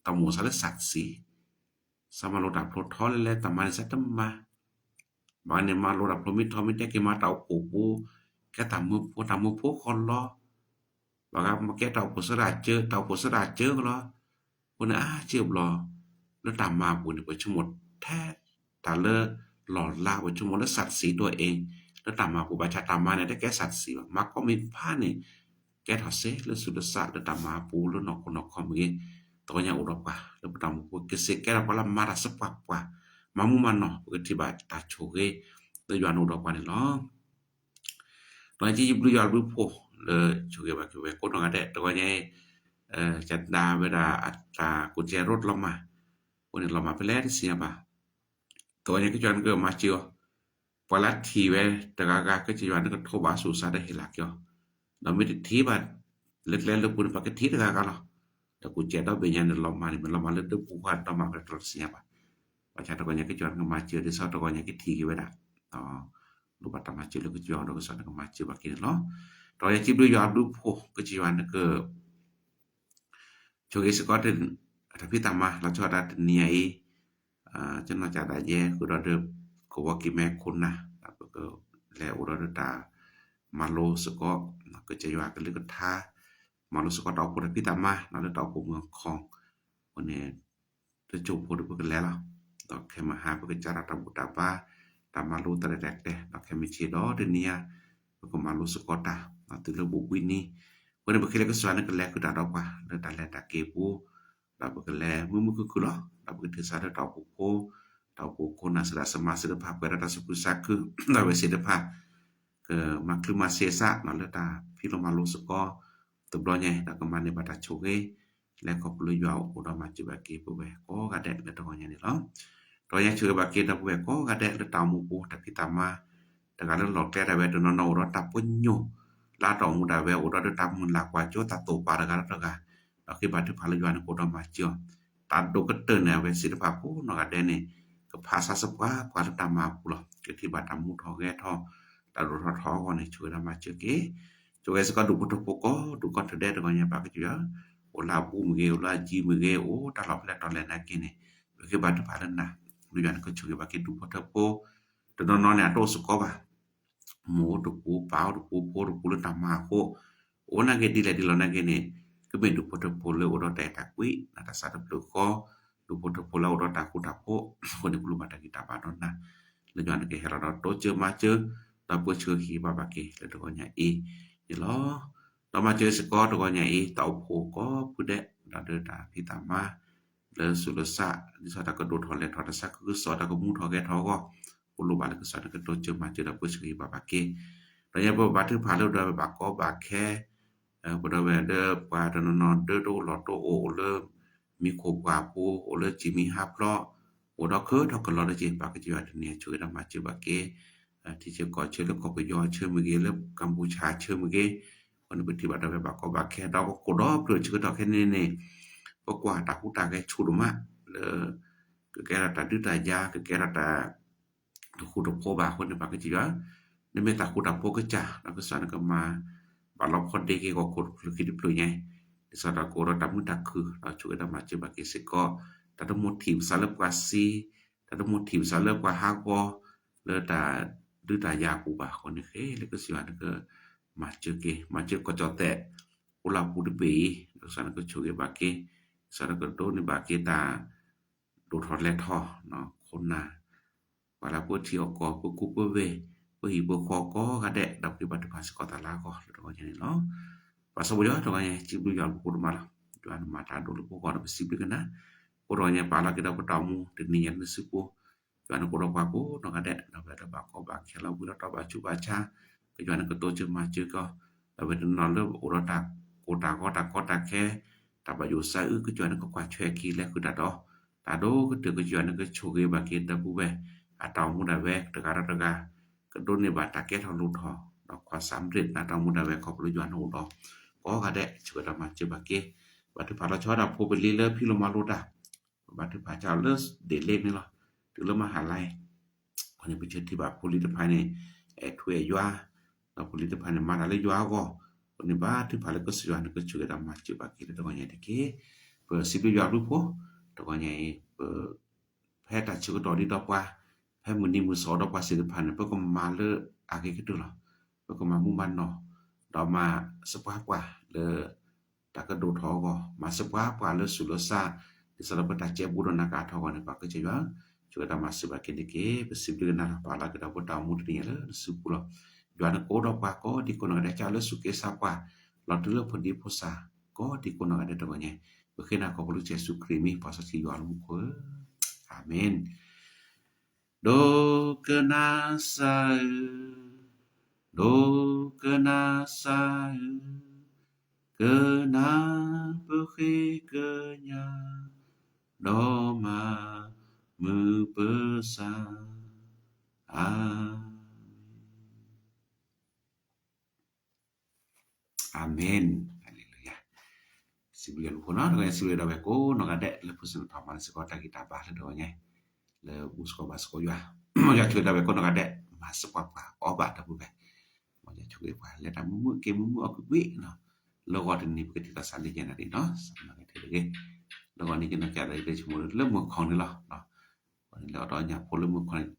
တၢ်မိၣ်စၢ်လၢစးစံး စးမၤလိတၢ်ဖျိထီလၢလဲၤ တၢ်မၤန့ၣ်စးတမၤ, ဘၣ်န့ၣ်မၤလိတၢ်ဖျိမ့ၢ်ထီမ့ၢ်တဲက့ၤမၤတၢ်အိၣ်ဖှိၣ်ဖိ, ကဲတၢ်မၢဖိတၢ်မၢဖိဃီလီၤ, ပှၤဂၤမ့ၢ်ကဲတၢ်အိၣ်ဖှိၣ်သရၣ်စၢၤ တၢ်အိၣ်ဖှိၣ်သရၣ်စၢၤကလီၤ. အဃိန့ၣ် အါစ့ၢ်ဘျီ လၢတၢ်မၤအပူၤန့ၣ် ပဆိကမိၣ်ထဲတၢ်လၢလီၢ်လၤ ပဆိကမိၣ်လၢ စၢ်တစံးဒိၣ်အ့ လၢတၢ်မၤအပူၤ ဘၣ်ဆၣ်တၢ်မၤန့ၣ် တကဲစၢ်တစံးဘၣ်. မၤကိးမံၤဖးန့ၣ် ကဲထီၣ်စ့လၢသူၣ်လၢသး လၢတၢ်မၤအပူၤ လၢနီၢ်ခိနီၢ်ခီမ့ၢ်ဂ့ၤ, တဂီၤညါအိၣ်ဒီးပှၤလၢပတၢ်အိၣ်မူပူၤ ကစ့ၢ်ကဲထီၣ်ပှၤလၢမၤတၢ်စပှၢ်ပှၢ်, မၤမူမၤနီၢ် ပကထံၣ်ဘၣ်တၢ်ဆိၣ်ဂ့ၤ လၢယွၤန့ၣ်အိၣ်ဒီးပှၤန့ၣ်လီၤ. ဒီးယစံးဘျုးယွၤဘျုးဖှိၣ် လၢဆိၣ်ဂ့ၤဘၣ်က့ၤဝဲကိးနီၢ်ဂၤဒဲး တဂီၤညါအံၤ, ကဒၣ်ဝဲဒၣ်အတၢ်ကိးကဲရိးလီၤမၢ်, အဃိန့ၣ်လီၤမၢ်ဖဲလဲၣ်တသ့ၣ်ညါဘၣ်. တဂီၤညါကစၢ်ယွၤန့ၣ်ကမၤစၢၤအီၤ, ပှၤလၢထံၣ်ဝဲတဂၤဂၤ ကစၢ်ယွၤန့ၣ်ကထိးဘၣ်အသူၣ်အသးဒီးဟ့ၣ်လီၤက့ၤအီၤ, ဒီးမ့ၢ်တထံၣ်ဘၣ် လၢကျဲလၢပူၤန့ၣ် ပှၤကထံၣ်တဂၤဂၤလီၤ. ဒီးကိးကဲဒီဘ့ၣ်ညါန့ၣ် လီၤမၢ်န့ၣ် မ့ၢ်လီၤမၢ်လၢဒၢပူၤဃီဒီးမၤဖဲတြီတသ့ၣ်ညါဘၣ်. ဘၣ်ဆၣ်တဂီၤညါကစၢ်ယွၤန့ၣ်ကမၤစၢၤဒ်သိးတဂီၤညါကထံၣ်က့ၤဝဲဒၣ် လိၣ်ဘၣ်တၢ်မၤစၢၤလၢကစၢ်ယွၤဒီးကစၢ်ယွၤန့ၣ်ကမၤစၢၤဘၣ်က့ၤန့ၣ်လီၤ. တဂီၤညါစံးဘျုးယွၤဘျုးဖှိၣ် ကစၢ်ယွၤန့ၣ်က ဆိၣ်ဂ့ၤစ့ၢ်ကီး တၢ်ဖံးတၢ်မၤ လီၤဆီဒၣ်တနံၤညါအံၤ, ကနီၢ်ကစၢ်ဒၣ်ယဲ ဃုာ်ဒီးဒီး ကဝီၤက့ၤမဲခိၣ်နၢ် ဒီးပကလဲၤအိၣ်ဒီးဒီးတၢ်မၤလိစ့ၢ်ကီး ကစၢ်ယွၤကလုၢ်ကထါ, မၤလိစ့ၢ်ကီးတၢ်အိၣ်ဖှိၣ်တၢ်ဖံးတၢ်မၤ လၢတၢ်အိၣ်ဖှိၣ်မုၢ်အခီၣ်, အဃိန့ၣ် တစိၢ်ဖိဒီးပကလဲၤလီၤ. ဒီးခဲမုၢ်ဟါ ပကစၢ်ဒီးတၢ်ဘူၣ်တၢ်ဘါ တၢ်မၤလိတၢ်ရဲၣ်တၢ်ကျဲၤ, ဒီးခဲမုၢ်ဆ့ၣ်ဒီးတနံၤညါ ပကမၤလိစ့ၢ်ကီးတၢ် တုၤလၢဘူးဘှံးနံၤ, အဃိန့ၣ် ပဃ့လၢကစၢ်ယွၤန့ၣ်ကလဲၤဃုာ်တၢ်ဒီးပှၤ လၢတၢ်လဲၤတၢ်က့ၤပူၤ, ဒီးပကလဲၤမုာ်မုာ်ခုၣ်ခုၣ်လီၤ. ဒီးပကထုးစးလၢတၢ်အိၣ်ဖှိၣ်ဖိ, တၢ်အိၣ်ဖှိၣ်ခိၣ်နၢ် သရၣ်သမါသ့ၣ်တဖၣ် ပှဲၤဒီးတၢ်သူၣ်ခုသးခု ဒီးဝဲသ့ၣ်တဖၣ် ကမၤချုးမၤစ့အသး လၢတၢ်ဖံးလိမၤလိစ့ၢ်ကီး တဘျီညါ ဒီးကမၤန့ၢ်ဘၣ်တၢ်ဆိၣ်ဂ့ၤ လၢခီဖျိလၢယွၤအိၣ်ဒီးမၤစၢၤဘၣ်က့ၤပဝဲကိးဂၤဒဲးလၢတဂီၤညါန့ၣ်လီၤ. တဂီၤညါဆိၣ်ဂ့ၤဘၣ်က့ၤဒီပုၢ်ဝဲၢ်ကိးဂၤဒဲးလၢတၢ်အိၣ်မူပူၤ တၢ်ဖံးတၢ်မၤ, တဂၤလၢလီၢ်ကျဲဒၣ်ဝဲတနီၤနီၤအိၣ်ဒီးတၢ်ပညိၣ်, လၢတၢ်အိၣ်မူဒၣ်ဝဲ အိၣ်ဒီးဒီးတၢ်မုၢ်လၢ်ကွၢ်စိတၢ်တိာ်ပာ်တဂၤလၢတဂၤ, ဒီးဃ့ဘါထုကဖၣ်လၢယွၤန့ၣ်ကအိၣ်ဒီးမၤစၢၤအီၤ, တၢ်ဒိၣ်ကတၢၢ်န့ၣ် အဝဲသ့ၣ်တဖၣ်ကိးနီၢ်ဂၤဒဲးန့ၣ် ကဖးဆါစပှၢ်ပှၢ်လၢတၢ်မၤအပူၤလီၤ. ကထံၣ်ဘၣ်တၢ်မူထီၣ်ဂဲၤထီၣ်, တၢ်ဒိၣ်ထီၣ်ထီအဂီၢ်န့ၣ် ဆိၣ်ဂ့ၤဒီးမၤစၢၤက့ၤ, ဆိၣ်ဂ့ၤစ့ၢ်ကီးဒူၣ်ဖိထၢဖိကိးဒူၣ်ကိးထၢဒဲးတဂီၤညါဘၣ်ကစၢ်ယွၤ, အိၣ်လၢအဘူးမ့ၢ်ဂ့ၤ အိၣ်လၢအယံၤမ့ၢ်ဂ့ၤ အိၣ်တၢ်လီၢ်ဖဲလဲၣ်တီၤလဲၣ်နာ်က့န့ၣ်, ပဃ့ဘါထုကဖၣ်လၢနၤ, လၢယွၤန့ၣ်ကဆိၣ်ဂ့ၤဘၣ်က့ၤဒူၣ်ဖိထၢဖိ, တနီၤနီၤန့ၣ် အတအိၣ်စ့ၢ်ကီးဘၣ် မိၢ်အိၣ်တပူၤ ပၢ်အိၣ်တပူၤ ဖိတပူၤလၢတၢ်မၤအဃိ, အိၣ်နာ်က့ဒ်လဲၣ်ဒ်လဲၣ်နာ်က့န့ၣ်, ကမ့ၢ်ဒူၣ်ဖိထၢဖိလၢအိၣ်ဒီးတၢ်အဲၣ်တၢ်ကွံ တၢ်သးတဖျၢၣ်ဃီ, ဒူၣ်ဖိထၢဖိလၢအိၣ်ဒီးတၢ်ဃူတၢ်ဖိး, အဃိန့ၣ် ပလိၣ်ဘၣ်တၢ်ဂံၢ်တၢ်ဘါဒီးနၤ, လၢယွၤန့ၣ်ကဟဲလီၤဒီးတိစၢၤမၤစၢၤ, ဒီးပှဲၤဆှၢဟံၣ်ဘါဘၣ်က့ၤလၢတဂီၤညါအံၤန့ၣ်လီၤ. ဒီးမၤစၢၤစ့ၢ်ကီးတဂီၤညါအံၤ တၢ်အိၣ်ဖှိၣ်ကိးဖုဒဲး ဒီးဒီးတၢ်ဖံးတၢ်မၤ လၢသူၣ်လၢသး ဒ်သိးတၢ်ကဒိၣ်ထီၣ်လဲၤထီၣ် တၢ်သးခုကစီၣ် တၢ်ကမူထီၣ်ဂဲၤထီၣ်အဂီၢ်, ပလိၣ်ဘၣ်လၢကစၢ်န့ၣ်ကတိစၢၤမၤစၢၤဒီးပှဲၤဆှၢဟံၣ်ဘါဘၣ်က့ၤ, ဒီးယဲပဘါထုကဖၣ်လၢပဒီပုၢ်ဝဲၢ်ဘၣ်ကီဘၣ်ခဲ, ပဒီပုၢ်ဝဲၢ်လၢပှၤတနီၤနီၤဒၢတအိၣ်လီၢ်တအိၣ် အိၣ်လၢမံခိၣ်ပှၢ်ပူၤ အိၣ်လၢစံၣ်မံဟးဖျိး, အိၣ်ဒီးခၢထီၣ်ကလီၤတက့ၢ် ပၢ်ကစၢ်ယွၤတနံၤအံၤဆိၣ်ဂ့ၤဒီးမၤစၢၤဘၣ်က့ၤ ထံဆၢကီၢ်ဆၢလၢကီၢ်ပယီၤဆၢမ့ၢ်ဂ့ၤ လၢကၣ်ပူၤဆၣ်ဆၢမ့ၢ်ဂ့ၤ, အဃိန့ၣ်ပထံၣ်ဘၣ်ဒီပုၢ်ဝဲၢ်ဘၣ်ကီဘၣ်ခဲ ဒီးပခိၣ်ဒီဖျၢၣ်ဆၢကတီၢ်ခဲအံၤန့ၣ်, ပကွၢ်တၢ်ဟူးတၢ်ဂဲၤဆူၣ်ဒိၣ်မး, လၢ ကကဲထီၣ်တၢ်ဒုးတၢ်ယၤ ကကဲထီၣ်တၢ် တဃူတဖိးဘၣ်အဃိန့ၣ် ပၢ်ကစၢ်ယွၤ, နမ့ၢ်တၢ်ဃူတၢ်ဖိးကစၢ် ဒီးကစၢ်န့ၣ်ကမၤ ဘၣ်လီၤဖီဒ့က့ၤဂီၢ်ခိၣ်တဖျၢၣ်ခံတဖျၢၣ်ညါ, ဒ်သိးဒီးကအိၣ်ဒီးတၢ်မုာ်တၢ်ခုၣ် ဒီးဆိၣ်ဂ့ၤဒီးမၤစၢၤဘၣ်က့ၤစ့ၢ်ကီး, တၢ်တမိၣ်ထံၣ်ပသးလၢပှၤသံ, တၢ်တမိၣ်ထံၣ်ပသးလၢပှၤဟးဂီၤ, လၢတၢ်ဒုးတၢ်ယၤအပူၤဘၣ်အဃိန့ၣ် ဃ့လၢကစၢ်ယွၤန့ၣ်က မၤစၢၤက့ၤ မၤစၢၤကီၢ်ကၠီၣ်တဲၣ် အိၣ်လၢအပူၤတဘ့ၣ်အံၤ ကစၢ်န့ၣ်ကဆိၣ်ဂ့ၤဘၣ်က့ၤ, ကစၢ်န့ၣ်ကဒိးန့ၢ်ဘၣ်က့ၤတၢ် ဒိၣ်ထီၣ်လဲၤထီၣ် ခိၣ်နၢ် ပှၤလၢပှၤထံအီၣ်ကီၢ် ပှၤကူပှၤဝ့ၢ် ပှၤဟံၣ်ပှၤဃီကိးဂၤဒဲး ဒီးပှၤဘါထုကဖၣ်စ့ၢ်ကီးတၢ်လၢအဂီၢ်လၢတဂီၤညါန့ၣ်လီၤ. ပၢ်စီၤပီၤယွၤတဂီၤညါ စံးဘျုးယွၤပကိးတမးလီၤ. ယွၤန့ၣ်မၤတၢ်ဒိၣ်လၢပဂီၢ်ဒီးပစံးဘျုးကနၤ, ပတဂီၤညါပာ်လီၤက့ၤဒီးပတၢ်အိၣ်မူတနံၤညါလၢနစုပူၤ, ယွၤန့ၣ်ကအိၣ်ဒီးပှၤကိးနီၢ်ဂၤဒဲး ဒီးပှၤလၢဘၣ်ကီဘၣ်ခဲလၢအဝံလီၤတီၢ်ဘၣ်ဆူးဘၣ်ဆါ, ကယွၤန့ၣ်ကတိစၢၤမၤစၢၤကီး, ဒီးပှၤတနီၤလၢအိၣ်ဒီးတၢ်ကိၢ်တၢ်ဂီၤတၢ်ကီတၢ်ခဲ တၢ်ဘၣ်ယိၣ်စၢ်အုၣ် ကစၢ်ယွၤန့ၣ်ကကွၢ်ထွဲက့ၤလဲၤဃုာ်တၢ်ဒီး, တၢ်ဒိၣ်ကတၢၢ်ကစၢ်ယွၤန့ၣ်ကဆိၣ်ဂ့ၤဘၣ်က့ၤဒီပုၢ်ဝဲၢ် အတၢ်အိၣ်မူဒၣ်ဝဲတဂၤဒီးတဂၤ, ကဒိးန့ၢ်ဘၣ်တၢ်ကဲထီၣ်လိၣ်ထီၣ် ဒီးခွါစၢ်မရ့ၣ် အတၢ်အိၣ်မူဒၣ်ဝဲခီဖျိလၢယွၤန့ၣ်အိၣ်ဒီး, ကိးဂၤဒဲးဆိၣ်ဂ့ၤဒီးမၤစၢၤဘၣ်က့ၤ, ဘါထုကဖၣ်လီၤဆီဒၣ်ဖိပလံၤလၢဖံးလိမၤလိတၢ် ပဘါထုကဖၣ်ကလၢဒ့ၣ်လ့န့ၣ်လီၤ. တုၤလၢမဟါလါအံၤ အဃိန့ၣ်ပဆၢထံၣ်ဘၣ်ဖိလံၤတဖၣ်န့ၣ် အဲၣ်ထွဲယွၤ, ဒီးဖိလံၤတဖၣ်န့ၣ် မၤတၢ်လၢယွၤအဂီၢ်, အဃိန့ၣ်ဘါထုကဖၣ်လၢကစၢ်ယွၤန့ၣ်ကဆိၣ်ဂ့ၤဒီးမၤစၢၤဘၣ်က့ၤလၢတဂီၤညါတက့ၢ်. ပစံးဘျုးယွၤဘျုးဖှိၣ်, တဂီၤညါအံၤ ပ ဖဲတၢ်ဆၢကတီၢ်ဒ်ဒီးပှၤ, ဖဲမုၢ်နံၤမုၢ်သီဒီးပှၤသ့ၣ်တဖၣ်န့ၣ် ပကမၤလၢအဂ့ၤကတၢၢ်လီၤ. ပကမၤမူမၤနီၢ်, ဒီးမၤစပှၢ်ပှၢ် လၢ တၢ်ကဒိၣ်ထီၣ်အဂီၢ်, မၤစၢၤပှၤ ပှၤလၢဆူးလၢဆါ, ဒ်သိးဒီးပတၢ်ကဲဘူးဒီးနၢ်ကၣ်ထီၣ်အဂီၢ်န့ၣ် ပှၤကစၢ်ယွၤ, ဆိၣ်ဂ့ၤတၢ်မၤစၢၤဘၣ်က့ၤန့ၣ်တက့ၢ်. ပစံးဘျုးက့ၤနၤလီၤ ပာ်လီၤက့ၤဒီးပတၢ်အိၣ်မူတနံၤအံၤလၢနစုပူၤလီၤ. ယွၤနကအိၣ်ဒီးပှၤကိးဒံကိးနီၢ်ဂၤဒဲး ကစၢ်လၢစူၢ်က့ၤစၢ်ပှၤ, လီၤတုၤလၢဖိဒံဖိစၢ် ကိးဒံကိးနီၢ်ဂၤဒဲးတဂီၢ်ညါ, ပဃ့နၤခီဖျိကစၢ်ယ့ၣ်ၡူးခရံာ်မံၤ ပှၤစီဆှံယွၤလၢမူခိၣ်ဧၢ, အၤမ့ၣ်. ဒိကနၣ်စၢ်ဧၢ, ဒိကနၣ်စၢ်ဧၢ, ကနၣ်ပဃ့ကညး, ဒီးမၤမုာ်ပစၢ်, အၤမ့ၣ်. အၤမ့ၣ်, ဟါလ့လူယၤ. စံးဘျုးယွၤလၢမူခိၣ်နီၤ, တဂီၤညါစံးဘျုးဒၣ်ဝဲကိးနီၢ်ဂၤဒဲး လၢဖိစၢ်နီၤထီၣ်မၤန့ၢ်စ့ၢ်ကီးတၢ်ဂံၢ်တၢ်ဘါလၢတဂီၤညါ, လၢဘူၣ်စ့ၢ်ကီးဘါစ့ၢ်ကီးယွၤ, မ်ယွၤဆိၣ်ဂ့ၤဒၣ်ဝဲကိးနီၢ်ဂၤဒဲး မၤစၢၤပှၤပှၤအီၣ်ဘၣ်တၢ်ပူၤဖဲ, မ်ယွၤဆိၣ်ဂ့ၤပှၤ လဲၤတၢ်မုာ်မုာ်က့ၤမုာ်မုာ်အီၣ်ကွံာ်ကွံာ်နီၤ, လၢဂီၤတနံၤပကထံၣ်သးစးလၢယဲၢ်နၣ်ရံၣ်နီၤ, စးနီၤက့ၤတဂ့ၤ, လၢဂီၤန့ၣ်က့ၤနီၤ ကဲသးလၢယမူလၢမုၢ်ခီန့ၣ်လီၤ. အဃိန့ၣ် လၢအီၤဒီးညၣ်ဖိလၢမုၢ်ခီန့ၣ်,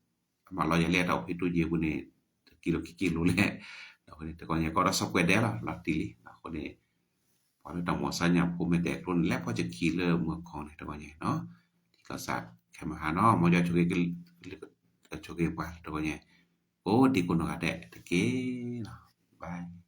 အမၤလီၤယၤလၢတၢ်အိၣ်ဖဲတိယဲၢ်ပူၤန့ၣ်, တကံလိၤခံကံလိၤလဲၣ်, အဃိန့ၣ် တဂီၤညါကီၢ်ဒီးစီၤပှဲၤဒဲးလီၤ လီၤတံၢ်လံ, အဃိန့ၣ် ပှၤလၢတၢ်မၤစၢၤညၣ်ဖိမ့ၢ်တဲာ်ကျိန့ၣ် လဲၤဖီၣ်စခံလၢမုၢ်ခီန့ၣ် တဂီၤညါနီၤ, ထံၣ်သးစးခဲမုၢ်ဟါနီၤ, မ်ယွၤဆိၣ်ဂ့ၤ, ဆိၣ်ဂ့ၤပှၤတဂီၤညါ, ကိးဒံကိးနီၢ်ဂၤဒဲးတက့ၢ်နီၤ, bye.